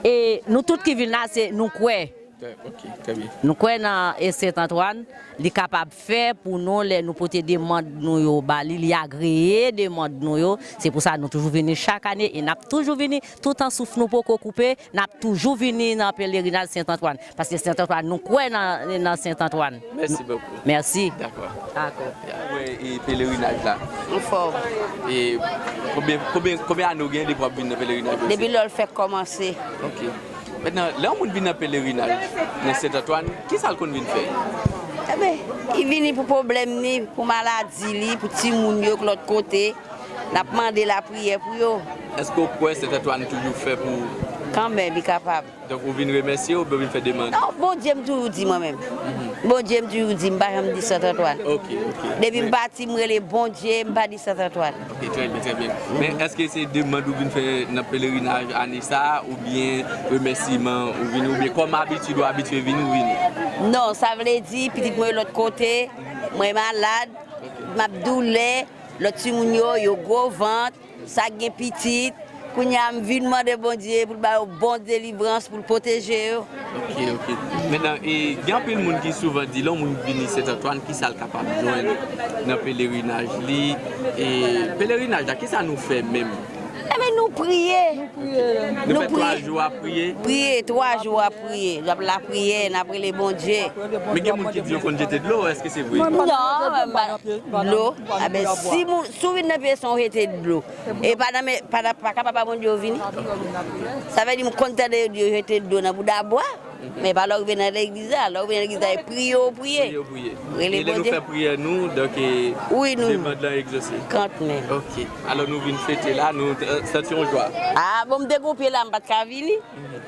e nou tout ki vin la, se nou kwè. Trè, ok, trè byen. Nou kwè nan, e, Sent Antwàn, li kapab fè pou nou lè nou pote demann nou yo ba li, li agreye demann nou yo. Se pou sa nou toujou vini chak ane e n ap toujou vini toutan souf nou poko koupe, n ap toujou vini nan pelerinaj Sent Antwàn. Paske Sent Antwàn, nou kwè nan, nan Sent Antwàn. Mèsi bokou. Mèsi. Dakò. Dakò. Mwen, e pelerinaj la. Anfòm. E konbyen, konbyen, konbyen ane w gen depi w ap vin nan pelerinaj la? Depi lè l fèk kòmanse. Ok. Mentnan, lè yon moun vin nan pelerinaj, nan Sent Antwàn, kisa l konn vin fè? Enben, li vini pou pwoblèm li, pou maladi li, pou timoun yo k lòt kote. N ap mande lapriyè pou yo. Èske w kwè Sent Antwàn toujou fè pou ou? Kanmenm, li kapab. Donk, ou vin remèsye oubyen ou vin fè demann? Non, Bondye m toujou di mwen menm. Bondye m toujou di, m pa janm di Sent Antwàn. Ok, ok. Depi m pati, m rele Bondye, m pa di Sent Antwàn. Ok, trè byen, trè byen. Men èske se demann ou vin fè nan pelerinaj ane sa a, oubyen remèsiman ou vini, oubyen kòm abitid ou abitye vini, ou vini? Non, sa vle di, pitit mwen lòt kote, mwen malad, m ap doulè, lòt timoun yo, yo gwo vant, sa k gen pitit, kounye a m vin mande Bondye pou l ba yo bon delivrans, pou l pwoteje yo. Ok, ok. Mentnan, e, gen anpil moun ki souvan di, lè yon moun vini Sent Antwàn, kisa l kapab jwenn nan pelerinaj li? E pelerinaj la, kisa nou fè menm? Enben, nou priye. Nou fè twa jou ap priye? Priye, twa jou ap priye. N ap lapriyè, n ap rele Bondye. Men gen moun ki di yo konn jete dlo, èske se vre? Non, dlo. Enben, si moun, si w vin nan pye san w jete dlo, e pa nan men, pa nan, pa ka papa Bondye w vini. Sa vle di m konn tande yo di yo jete dlo nan bouda bwa, men pa lè w rive nan legliz la. Lè w rive nan legliz la, e priye w priye. Priye w priye. Rele Bondye. E lè nou fè priyè nou, donk, e, wi, nou, demann lan egzose. Kanmenm. Ok. Alò nou vin fete la, nou, e, santi yon jwa. A, bon, m te gon pye la, m pa t ka vini.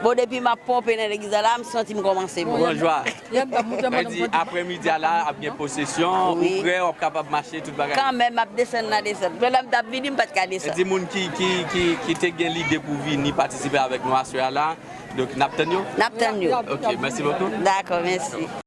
Bon, depi m ap ponpe nan legliz la, m santi m kòmanse bon. Pran jwa. Sa di, aprè midi a la, ap gen pwosesyon, ou prè, w ap kapab mache, tout bagay. Kanmenm, m ap desann nan desant. Men lè m t ap vini, m pa t ka desann. Sa di, moun ki, ki, ki, ki te gen lide pou vini patisipe avèk nou aswè a la, donk, n ap tann yo? N ap tann yo. Ok, mèsi bokou. Dakò, mèsi.